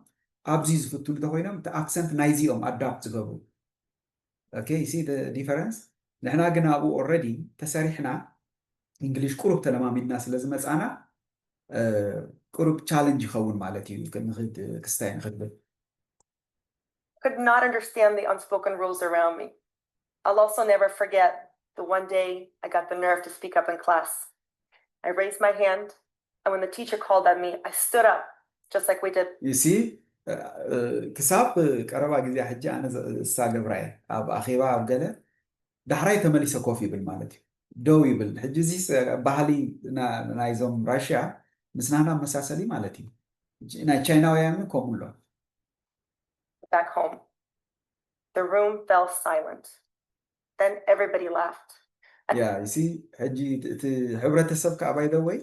ኣብዚ ዝፍትኑ ተኮይኖም እቲ ኣክሰንት ናይዚኦም ኣዳፕት ዝገብሩ okay see the difference። ንሕና ግን ኣብኡ ኦረዲ ተሰሪሕና እንግሊሽ ቁሩብ ተለማሚድና ስለ ዝመፃና ቁሩብ ቻለንጅ ይኸውን ማለት እዩ። ንክድ ክስታይ ንክብል could not understand the unspoken rules around me. I'll also never forget the one day I got the nerve to speak up in class. I raised my hand, and when the teacher called at me, I stood up, just like we did. You see ክሳብ ቀረባ ግዜ ሕጂ ኣነ እሳ ገብራየ ኣብ ኣኼባ ኣብ ገለ ዳሕራይ ተመሊሰ ኮፍ ይብል ማለት እዩ፣ ደው ይብል። ሕጂ እዚ ባህሊ ናይዞም ራሽያ ምስ ናህና መሳሰሊ ማለት እዩ። ናይ ቻይናውያን ከምኡ ኣሎ። Back home. The room fell silent. Then everybody laughed. Yeah, you see, ሕጂ እቲ ሕብረተሰብ ከዓ by the way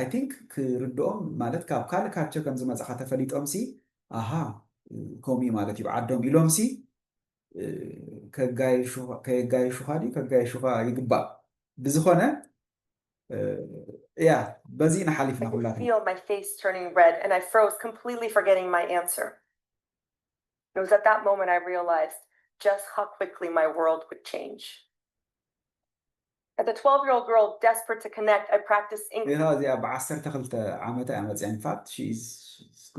I think ክርድኦም ማለት ካብ ካልእ ካልቸር ከም ዝመፅኻ ተፈሊጦም ሲ ኣሃ ከምኡ ማለት እዩ ዓዶም ኢሎም ሲ ከየጋየሹኻ ድዩ ከጋየሹኻ ይግባእ። ብዝኾነ ያ በዚ ኢና ሓሊፍና ኩላትና። Feel my face turning red and I froze, completely forgetting my answer. It was at that moment I realized just how quickly my world would change. As a twelve-year-old girl desperate to connect, I practiced English. እዚኣ ብዓሰርተ ክልተ ዓመታ እያ መፅያ። In fact she is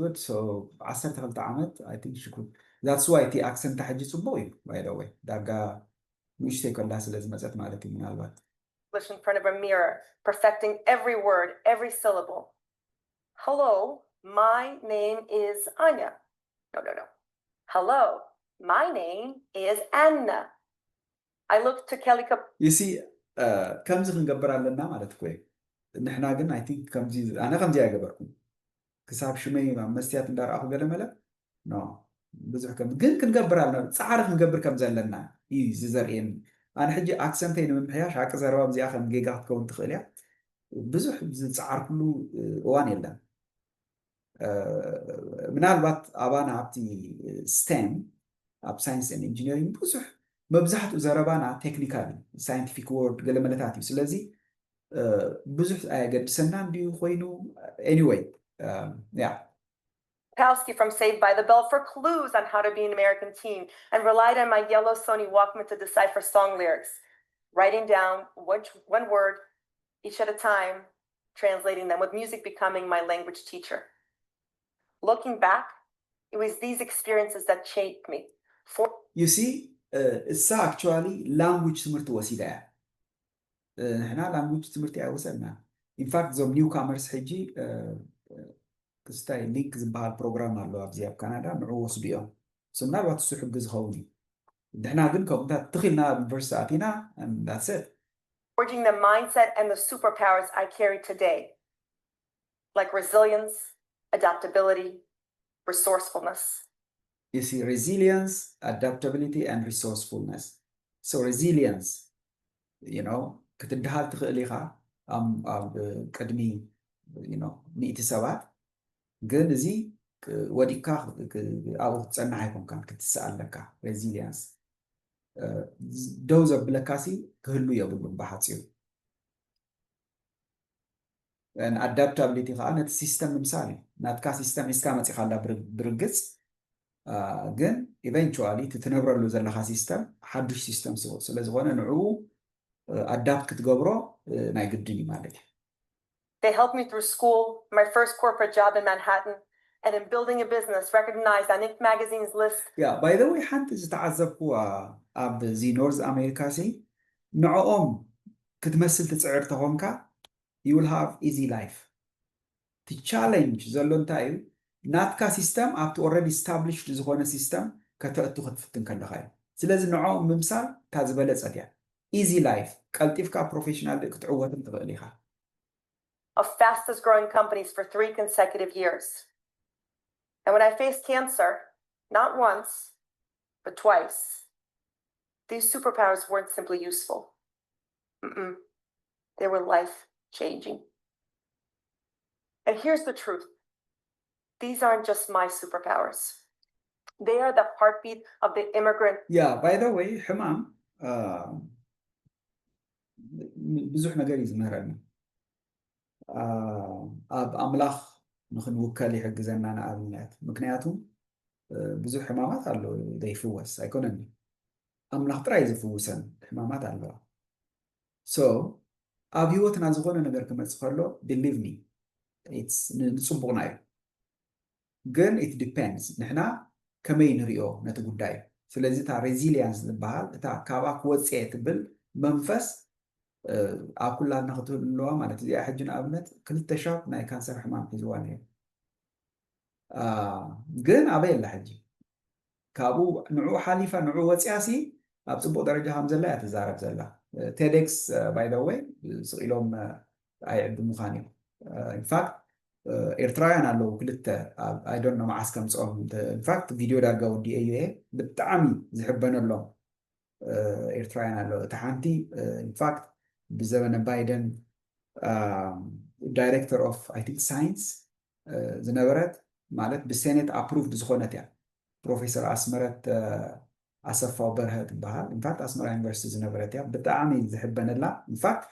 good so ብዓሰርተ ክልተ ዓመት I think she could that's why እቲ ኣክሰንታ ሕጂ ፅቡቅ እዩ by the way ዳርጋ ንእሽተይ ከላ ስለ ዝመፀት ማለት እዩ ምናልባት English in front of a mirror, perfecting every word, every syllable. Hello, my name is Anya. No, no, no. Hello, my name is Anna. I looked to Kelly Kap- You see, ከምዚ ክንገብር ኣለና ማለት እኮ እዩ። ንሕና ግን I think ከምዚ ኣነ ከምዚ ኣይገበርኩም ክሳብ ሽመይ ኣብ መስትያት እንዳረኣኹ ገለመለ no ብዙሕ ከም ግን ክንገብር ኣለና ፃዕሪ ክንገብር ከም ዘለና እዩ እዚ ዘርእየኒ። ኣነ ሕጂ ኣክሰንተይ ንምምሕያሽ ሓቂ ዘረባ እዚኣ ከም ጌጋ ክትከውን ትኽእል እያ። ብዙሕ ዝፀዓርኩሉ እዋን የለን። ምናልባት ኣባና ኣብቲ ስቴም ኣብ ሳይንስ ኢንጂነሪንግ ብዙሕ መብዛሕትኡ ዘረባና ቴክኒካል ሳይንቲፊክ ወርድ ገለመለታት እዩ። ስለዚ ብዙሕ ኣየገድሰና እንዲዩ ኮይኑ anyway yeah Palski from Saved by the Bell for clues on how to be an American teen and relied on my yellow Sony Walkman to decipher song lyrics, writing down one, one word each at a time, translating them, with music becoming my language teacher. Looking back, it was these experiences that shaped me. For you see እሳ actually language ትምህርቲ ወሲዳ እያ። ንሕና language ትምህርቲ ኣይወሰድና። In fact እዞም new comers ሕጂ ክስታይ ሊንክ ዝበሃል ፕሮግራም ኣሎ ኣብዚ ኣብ ካናዳ ንዑ ወስዱ እዮም። ምናልባት እሱ ሕጊ ዝኸውን እዩ። ንሕና ግን ከምኡታት ትኽልና ኣብ ዩኒቨርሲቲ ኣቲና that's it. Forging the mindset and the superpowers I carry today, like resilience, adaptability, resourcefulness. You see, resilience, adaptability, and resourcefulness. So resilience, you know, ክትድሃል ትኽእል ኢኻ ኣብ ቅድሚ ሚእቲ ሰባት ግን እዚ ወዲቅካ ኣብኡ ክትፀንሕ ኣይኮንካን ክትስእ ኣለካ። Resilience ደው ዘብለካ ሲ ክህሉ የብሉን ብሓፂሩ። Adaptability ከዓ ነቲ ሲስተም ምምሳል እዩ። ናትካ ሲስተም ሒዝካ መፂኻ እንዳ ብርግፅ ግን eventually እቲ ትነብረሉ ዘለካ ሲስተም ሓዱሽ ሲስተም ስለዝኾነ ንዕኡ adapt ክትገብሮ ናይ ግድን እዩ ማለት እዩ። They helped me through school, my first corporate job in Manhattan, and in building a business recognized on Inc magazine's list. Yeah, by the way ሓንቲ ዝተዓዘብኩዋ ኣብዚ ኖርዝ ኣሜሪካ ሲ ንዕኦም ክትመስል ትፅዕር ተኾንካ you will have easy life። እቲ challenge ዘሎ እንታይ እዩ? ናትካ ሲስተም ኣብቲ already established ዝኾነ ሲስተም ከተእቱ ክትፍትን ከለካ እዩ። ስለዚ ንዕኦም ምምሳል እታ ዝበለፀት እያ። Easy life ቀልጢፍካ ፕሮፌሽናል ክትዕወትን ትኽእል ኢኻ። Of fastest growing companies for three consecutive years. And when I faced cancer, not once, but twice, these superpowers weren't simply useful. Mm-mm. They were life changing. And here's the truth, these aren't just my superpowers, they are the heartbeat of the immigrant. Yeah, by the way ሕማም ብዙሕ ነገር እዩ ዝምህረና። ኣብ ኣምላኽ ንኽንውከል ይሕግዘና። ንኣብነት ምክንያቱ ብዙሕ ሕማማት ኣሎ ዘይፍወስ ኣይኮነን። ኣምላኽ ጥራይ ዝፍውሰን ሕማማት ኣለዋ። So ኣብ ህይወትና ዝኾነ ነገር ክመፅእ ከሎ believe me ንፅቡቕና እዩ። ግን it depends ንሕና ከመይ ንሪኦ ነቲ ጉዳይ። ስለዚ እታ resilience ዝበሃል እታ ካብኣ ክወፅእ እየ ትብል መንፈስ ኣብ ኩላትና ክትህሉ ኣለዋ ማለት እዚኣ ሕጂ ንኣብነት ክልተ ሻብ ናይ ካንሰር ሕማም ሒዝዋ ነይሩ። ግን ኣበይ ኣላ ሕጂ? ካብኡ ንዕኡ ሓሊፋ ንዕኡ ወፂኣ ሲ ኣብ ፅቡቅ ደረጃ ከም ዘላ እያ ትዛረብ ዘላ። ቴዴክስ by the way ስቕ ኢሎም ኣይዕድሙኻን እዮም። In fact ኤርትራውያን ኣለዉ ክልተ I don't know መዓስ ከምፅኦም። In fact ቪድዮ ዳርጋ ወዲኤዮ እየ። ብጣዕሚ ዝሕበነሎም ኤርትራውያን ኣለዉ። እታ ሓንቲ in fact ብዘበነ ባይደን director of I think science ዝነበረት ማለት ብሴኔት approved ዝኾነት እያ። ፕሮፌሰር ኣስመረት ኣሰፋው በርሀ ትበሃል። In fact ኣስመራ ዩኒቨርሲቲ ዝነበረት እያ። ብጣዕሚ ዝሕበነላ in fact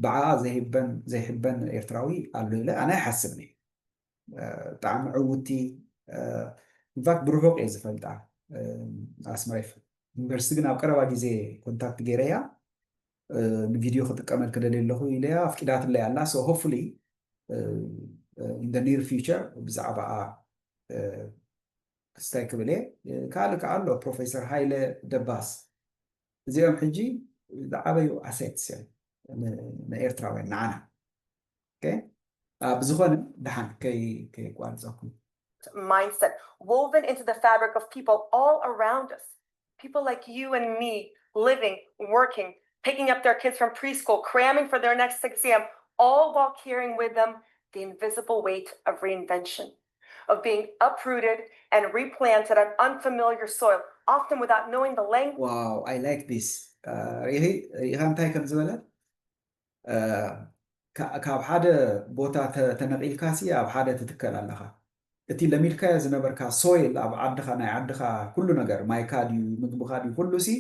ብዓኣ ዘይሕበን ዘይሕበን ኤርትራዊ ኣሎ ኢለ ኣነ ኣይሓስብን እየ። ብጣዕሚ ዕውቲ in fact ብርሑቕ እየ ዝፈልጣ። ኣስመራ ዩኒቨርሲቲ ግን ኣብ ቀረባ ግዜ ኮንታክት ገይረያ ንቪድዮ ክጥቀመልኪ ደልየ ኣለኹ ኢለያ ኣፍቂዳትለይ ኣላ። So hopefully in the near future ብዛዕባኣ ክስታይ ክብል እየ። ካልእ ከዓ ኣሎ ፕሮፌሰር ሃይለ ደባስ። እዚኦም ሕጂ ዝዓበዩ assets እዮም ንኤርትራውያን ንዓና። ብዝኾነ ደሓን ከይቋርፀኩም mindset woven into the fabric of people all around us. People like you and me living, working, picking up their kids from preschool, cramming for their next exam, all while carrying with them the invisible weight of reinvention, of being uprooted and replanted on unfamiliar soil, often without knowing the language. Wow, I like this. ሪኢኻ እንታይ ከም ዝበለ ካብ ሓደ ቦታ ተነቂልካ ሲ ኣብ ሓደ ትትከል ኣለኻ። እቲ ለሚድካዮ ዝነበርካ ሶይል ኣብ ዓድኻ ናይ ዓድኻ ኩሉ ነገር ማይካ ድዩ ምግብኻ ድዩ ኩሉ ሲ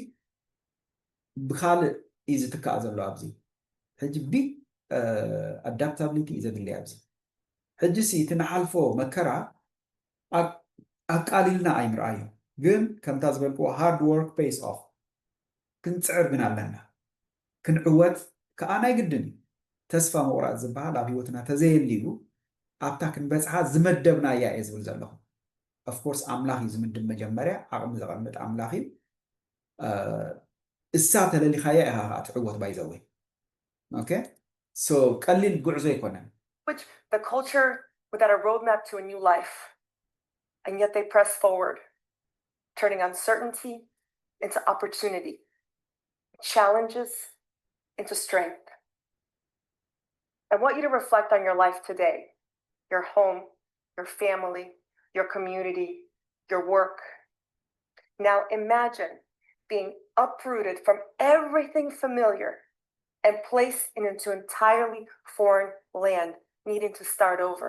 ብካልእ እዩ ዝትካእ ዘሎ ኣብዚ። ሕጂ ቢግ ኣዳፕታብሊቲ እዩ ዘድሊ ኣብዚ። ሕጂ ሲ እቲ ንሓልፎ መከራ ኣቃሊልና ኣይንርኣዮ። ግን ከምታ ዝበልክዎ ሃርድ ወርክ ፔይስ ኦፍ። ክንፅዕር ግን ኣለና። ክንዕወት ከዓ ናይ ግድን እዩ። ተስፋ ምቑራፅ ዝበሃል ኣብ ህይወትና ተዘየልዩ ኣብታ ክንበፅሓ ዝመደብናያ እየ ዝብል ዘለኹ። ኦፍኮርስ ኣምላኽ እዩ ዝምድብ መጀመርያ፣ ዓቕሚ ዘቐምጥ ኣምላኽ እዩ። እሳ ተለሊኻያ ኢኻ ከዓ ትዕወት ባይዘወይ። ኦኬ ሶ ቀሊል ጉዕዞ ኣይኮነን። Which the culture without a roadmap to a new life, and yet they press forward, turning uncertainty into opportunity, challenges into strength. I want you to reflect on your life today, your home, your family, your community, your work. Now imagine being uprooted from everything familiar and placed in into entirely foreign land, needing to start over.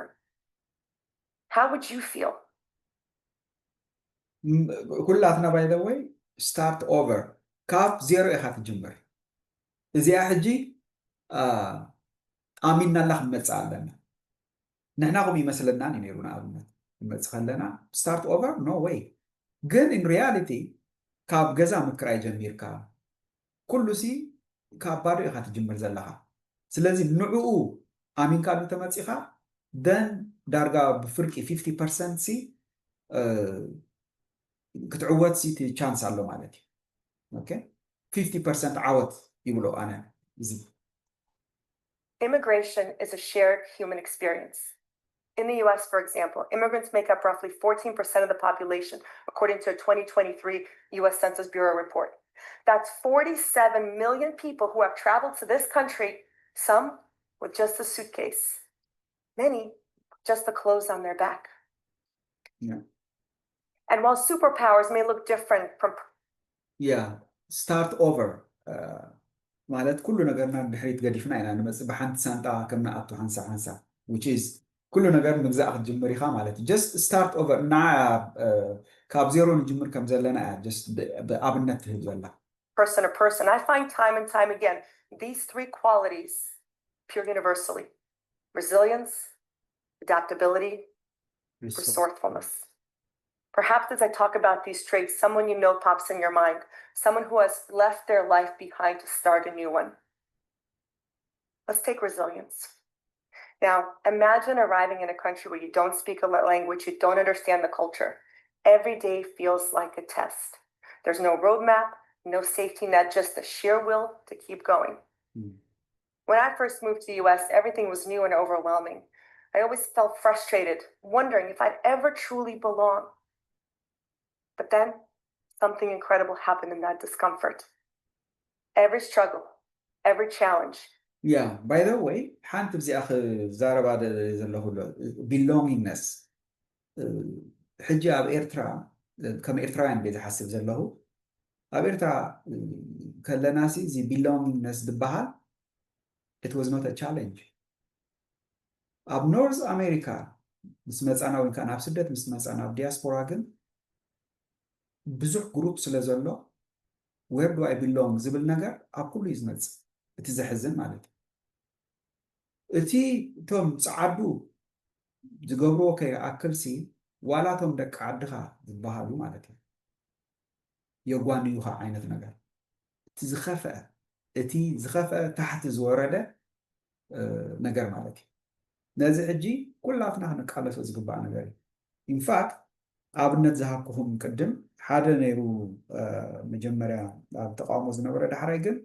How would you feel? ኩላትና ባይ ዘ ወይ ስታርት ኦቨር ካብ ዜሮ ኢኻ ትጅምር። እዚኣ ሕጂ ኣሚንናላ ክንመፅእ ኣለና። ንሕና ከም ይመስለና እዩ ነይሩ። ንኣብነት ክንመፅእ ከለና ስታርት ኦቨር ኖ ወይ። ግን ኢን ሪያሊቲ ካብ ገዛ ምክራይ ጀሚርካ ኩሉ ሲ ካብ ባዶ ኢኻ ትጅምር ዘለኻ። ስለዚ ንዕኡ ኣሚንካሉ ተመፂኻ ደን ዳርጋ ብፍርቂ ፊፍቲ ፐርሰንት ሲ ክትዕወት ሲ እቲ ቻንስ ኣሎ ማለት እዩ። ኦኬ ፊፍቲ ፐርሰንት ዓወት ይብሎ ኣነ እዚ። Immigration is a shared human experience. In the U S, for example, immigrants make up roughly fourteen percent of the population, according to a twenty twenty-three U S Census Bureau report. That's forty-seven million people who have traveled to this country, some with just a suitcase, many just the clothes on their back. Yeah. And while superpowers may look different from yeah, start over ማለት ኩሉ ነገርና ድሕሪት ገዲፍና ኢና ንመፅእ። ብሓንቲ ሳንጣ ከም ንኣቱ ሓንሳብ ሓንሳብ which is ኩሉ ነገር ምግዛእ ክትጅምር ኢኻ ማለት እዩ። Just start over እና ካብ ዜሮ ንጅምር ከም ዘለና እያ just ብኣብነት ትህብ ዘላ። Person to person, I find time and time again these three qualities appear universally: resilience, adaptability, resourcefulness. Perhaps as I talk about these traits, someone you know pops in your mind, someone who has left their life behind to start a new one. Let's take resilience. Now, imagine arriving in a country where you don't speak a language, you don't understand the culture. Every day feels like a test. There's no roadmap, no safety net, just the sheer will to keep going. Mm. When I first moved to the U S, everything was new and overwhelming. I always felt frustrated, wondering if I'd ever truly belong. But then something incredible happened in that discomfort. Every struggle, every challenge. Yeah, by the way, ሓንቲ ብዚኣ ክዛረባ ዘለኹ ኣሎ፣ ቢሎንጊንግነስ። ሕጂ ኣብ ኤርትራ ከም ኤርትራውያን ቤት ዝሓስብ ዘለኹ ኣብ ኤርትራ ከለናሲ እዚ ቢሎንጊንግነስ ዝበሃል it was not a challenge። ኣብ ኖርዝ ኣሜሪካ ምስ መፃና ወይ ከዓ ናብ ስደት ምስ መፃና ኣብ ዲያስፖራ ግን ብዙሕ ግሩፕ ስለ ዘሎ where do I belong ዝብል ነገር ኣብ ኩሉ እዩ ዝመፅእ። እቲ ዘሕዝን ማለት እዩ። እቲ እቶም ፀዓዱ ዝገብርዎ ከይኣክል ሲ ዋላ እቶም ደቂ ዓድኻ ዝበሃሉ ማለት እዩ የጓንዩኻ ዓይነት ነገር። እቲ ዝኸፍአ እቲ ዝኸፍአ ታሕቲ ዝወረደ ነገር ማለት እዩ። ነዚ ሕጂ ኩላትና ክንቃለሶ ዝግባእ ነገር እዩ። ኢንፋክት ኣብነት ዝሃብኩኹም ቅድም ሓደ ነይሩ መጀመርያ ኣብ ተቃውሞ ዝነበረ፣ ዳሕራይ ግን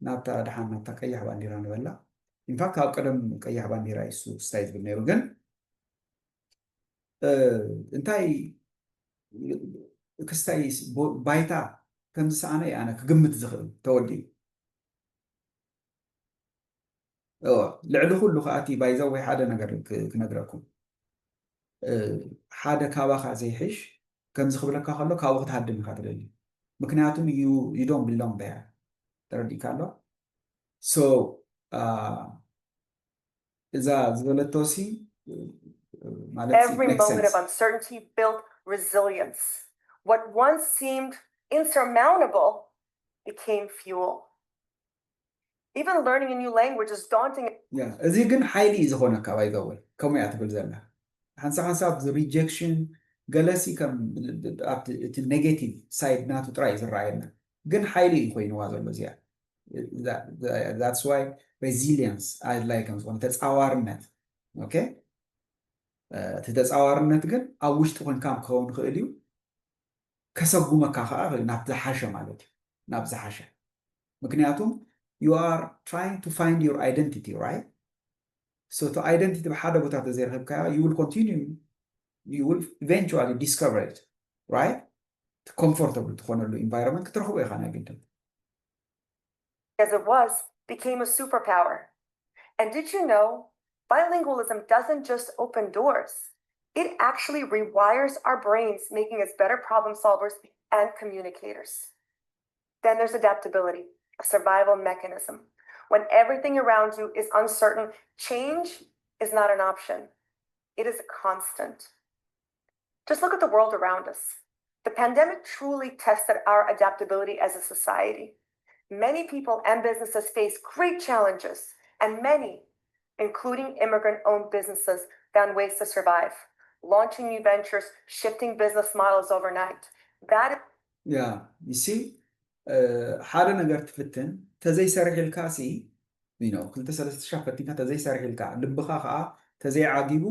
ናብታ ደሓን ናብታ ቀያሕ ባንዲራ ንበላ። ኢንፋክት ካብ ቀደም ቀያሕ ባንዲራ እዩ እሱ ክስታይ ዝብል ነይሩ፣ ግን እንታይ ክስታይ ባይታ ከም ዝሰኣነ ኣነ ክግምት ዝኽእል ተወዲኡ። ልዕሊ ኩሉ ከዓ እቲ ባይዘ ወይ ሓደ ነገር ክነግረኩም፣ ሓደ ካባኻ ዘይሕሽ ከምዚ ክብለካ ከሎ ካብኡ ክትሃድም ኢኻ ትደሊ። ምክንያቱም you don't belong there። ተረዲእካ ኣሎ። So እዛ ዝበለቶ ሲ ማለት Every moment of uncertainty built resilience. What once seemed insurmountable became fuel. Even learning a new language is daunting. እዚ ግን ሓይሊ እዩ ዝኾነካ ባይዘወይ ከምኡ እያ ትብል ዘላ ሓንሳብ ሓንሳብ rejection ገለሲ ከም እቲ negative side ናቱ ጥራይ እዩ ዝረኣየና ግን ሓይሊ እዩ ኮይንዋ ዘሎ እዚኣ that's why resilience ኣድላይ ከም ዝኾነ ተፃዋርነት okay እቲ ተፃዋርነት ግን ኣብ ውሽጢ ኮንካ ክኸውን ይኽእል እዩ ከሰጉመካ ከዓ ናብ ዝሓሸ ማለት እዩ ናብ ዝሓሸ ምክንያቱም you are trying to find your identity right so to identity ብሓደ ቦታ ተዘይረኸብካዮ you will continue you will eventually discover it right comfortable ትኾነሉ environment ክትረኽቦ ኢኻ ናይ ግድን as it was, became a superpower. And did you know bilingualism doesn't just open doors, it actually rewires our brains, making us better problem solvers and communicators. Then there's adaptability, a survival mechanism. When everything around you is uncertain, change is not an option, it is a constant. Just look at the world around us. The pandemic truly tested our adaptability as a society. Many people and businesses face great challenges, and many, including immigrant owned businesses, found ways to survive, launching new ventures, shifting business models overnight. That yeah, you see, ሓደ ነገር ትፍትን ተዘይሰርሕ ኢልካ ሲ ክልተ ሰለስተ ሻ ፈቲንካ ተዘይሰርሕ ኢልካ ልብኻ ከዓ ተዘይዓጊቡ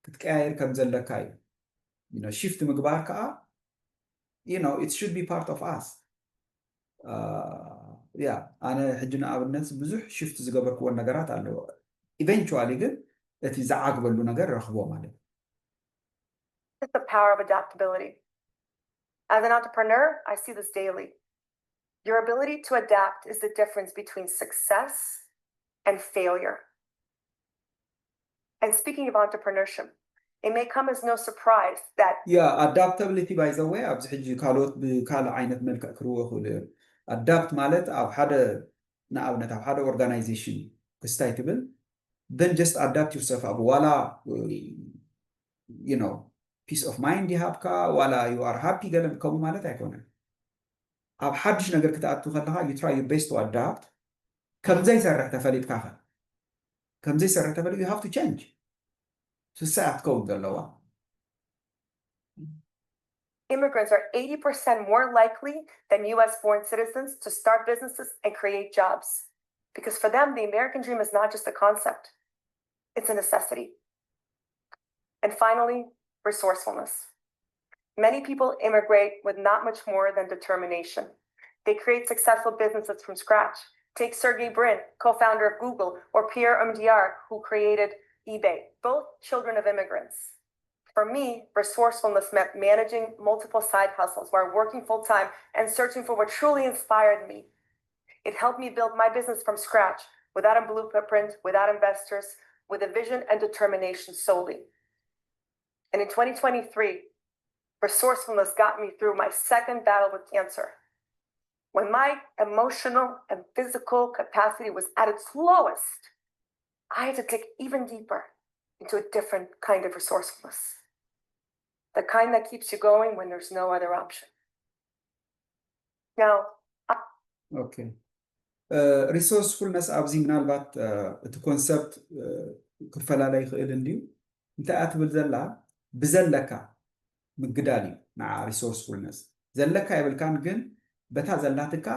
ክትቀያየር ከም ዘለካ እዩ shift ምግባር ከዓ you know it should be part of us yeah ኣነ ሕጂ ንኣብነት ብዙሕ shift ዝገበርክዎን ነገራት ኣለዎ eventually ግን እቲ ዝዓግበሉ ነገር ረኽቦ ማለት It's the power of adaptability. As an entrepreneur, I see this daily. Your ability to adapt is the difference between success and failure. And speaking of entrepreneurship, it may come as no surprise that yeah, adaptability by the way ኣብዚ ሕጂ ካልኦት ብካልእ ዓይነት መልክዕ ክርዎ ይኽእሉ እዮም። Adapt ማለት ኣብ ሓደ ንኣብነት ኣብ ሓደ organization ክስታይ ትብል then just adapt yourself ኣብ ዋላ you know peace of mind ይሃብካ ዋላ you are happy ገለ ከምኡ ማለት ኣይኮነን። ኣብ ሓድሽ ነገር ክትኣቱ ከለኻ you try your best to adapt ከም ዘይሰርሕ ተፈሊጥካ ኸ ከም ዘይሰርሕ ተፈሊጥ you have to change ስሳ ክትከውን ዘለዋ Immigrants are eighty percent more likely than U S born citizens to start businesses and create jobs. Because for them, the American dream is not just a concept, it's a necessity. And finally, resourcefulness. Many people immigrate with not much more than determination. They create successful businesses from scratch. Take Sergey Brin, co founder of Google, or Pierre Omidyar, who created eBay, both children of immigrants. For me, resourcefulness meant managing multiple side hustles while working full time and searching for what truly inspired me. It helped me build my business from scratch without a blueprint, without investors, with a vision and determination solely. And in twenty twenty-three, resourcefulness got me through my second battle with cancer. When my emotional and physical capacity was at its lowest, I had to dig even deeper into a different kind of resourcefulness. The kind that keeps you going when there's no other option. Now, okay. Resourcefulness ኣብዚ ምናልባት እቲ concept ክፈላለ ይኽእል እንድዩ እንታይ እያ ትብል ዘላ ብዘለካ ምግዳል እዩ ንዓ resourcefulness ዘለካ የብልካን ግን በታ ዘላትካ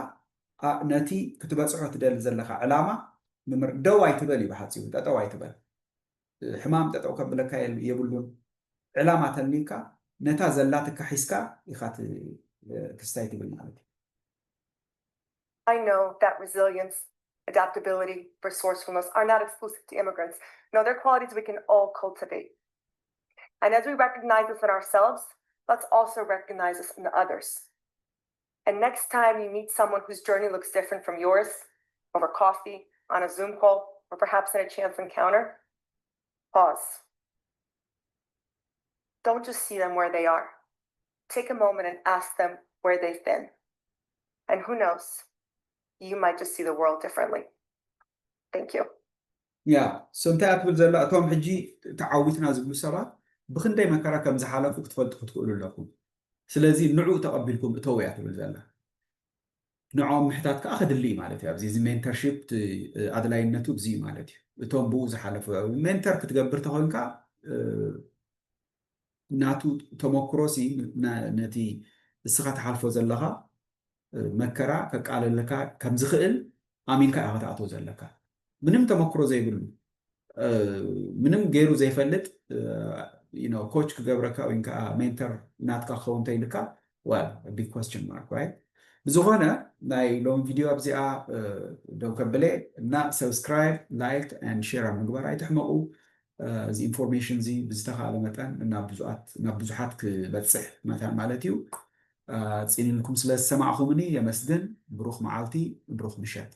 ነቲ ክትበፅሖ ትደሊ ዘለካ ዕላማ ደው ኣይትበል እዩ ብሓፂሩ ጠጠው ኣይትበል ሕማም ጠጠው ከብለካ የብሉን ዕላማ ተልኒካ ነታ ዘላትካ ሒዝካ ኢካ ክስታይ ትብል ማለት እዩ I know that resilience, adaptability, resourcefulness are not exclusive to immigrants. No, they're qualities we can all cultivate. And as we recognize this in ourselves, let's also recognize this in others. And next time you meet someone whose journey looks different from yours, over coffee, on a Zoom call, or perhaps in a chance encounter, pause. Don't just see them where they are. Take a moment and ask them where they've been. And who knows, you might just see the world differently. Thank you. ያ so እንታይ እያ ትብል ዘላ? እቶም ሕጂ ተዓዊትና ዝብሉ ሰባት ብክንደይ መከራ ከም ዝሓለፉ ክትፈልጡ ክትክእሉ ኣለኩም። ስለዚ ንዑ ተቐቢልኩም እተው እያ ትብል ዘላ። ንዕኦም ምሕታት ከዓ ከድሊ እዩ ማለት እዩ። ኣብዚ እዚ ሜንተርሺፕ ኣድላይነቱ እዚ እዩ ማለት እዩ። እቶም ብኡ ዝሓለፉ ሜንተር ክትገብር ተኾይንካ ናቱ ተመክሮ ሲ ነቲ እስኻ ትሓልፎ ዘለኻ መከራ ከቃለለካ ከም ዝኽእል ኣሚንካ ኢኻ ክትኣትዎ ዘለካ። ምንም ተመክሮ ዘይብሉ ምንም ገይሩ ዘይፈልጥ ኮች ክገብረካ ወይ ከዓ ሜንተር ናትካ ክኸውን እንተይልካ well big question mark right? ብዝኾነ ናይ ሎሚ ቪድዮ ኣብዚኣ ደው ከብለ እና subscribe like and share ኣብ ምግባር ኣይትሕመቑ። እዚ ኢንፎርሜሽን እዚ ብዝተኻለ መጠን ናብ ብዙሓት ክበፅሕ መታን ማለት እዩ። ፅኒንኩም ስለ ዝሰማዕኹምኒ የመስግን። ብሩኽ መዓልቲ፣ ብሩኽ ምሸት።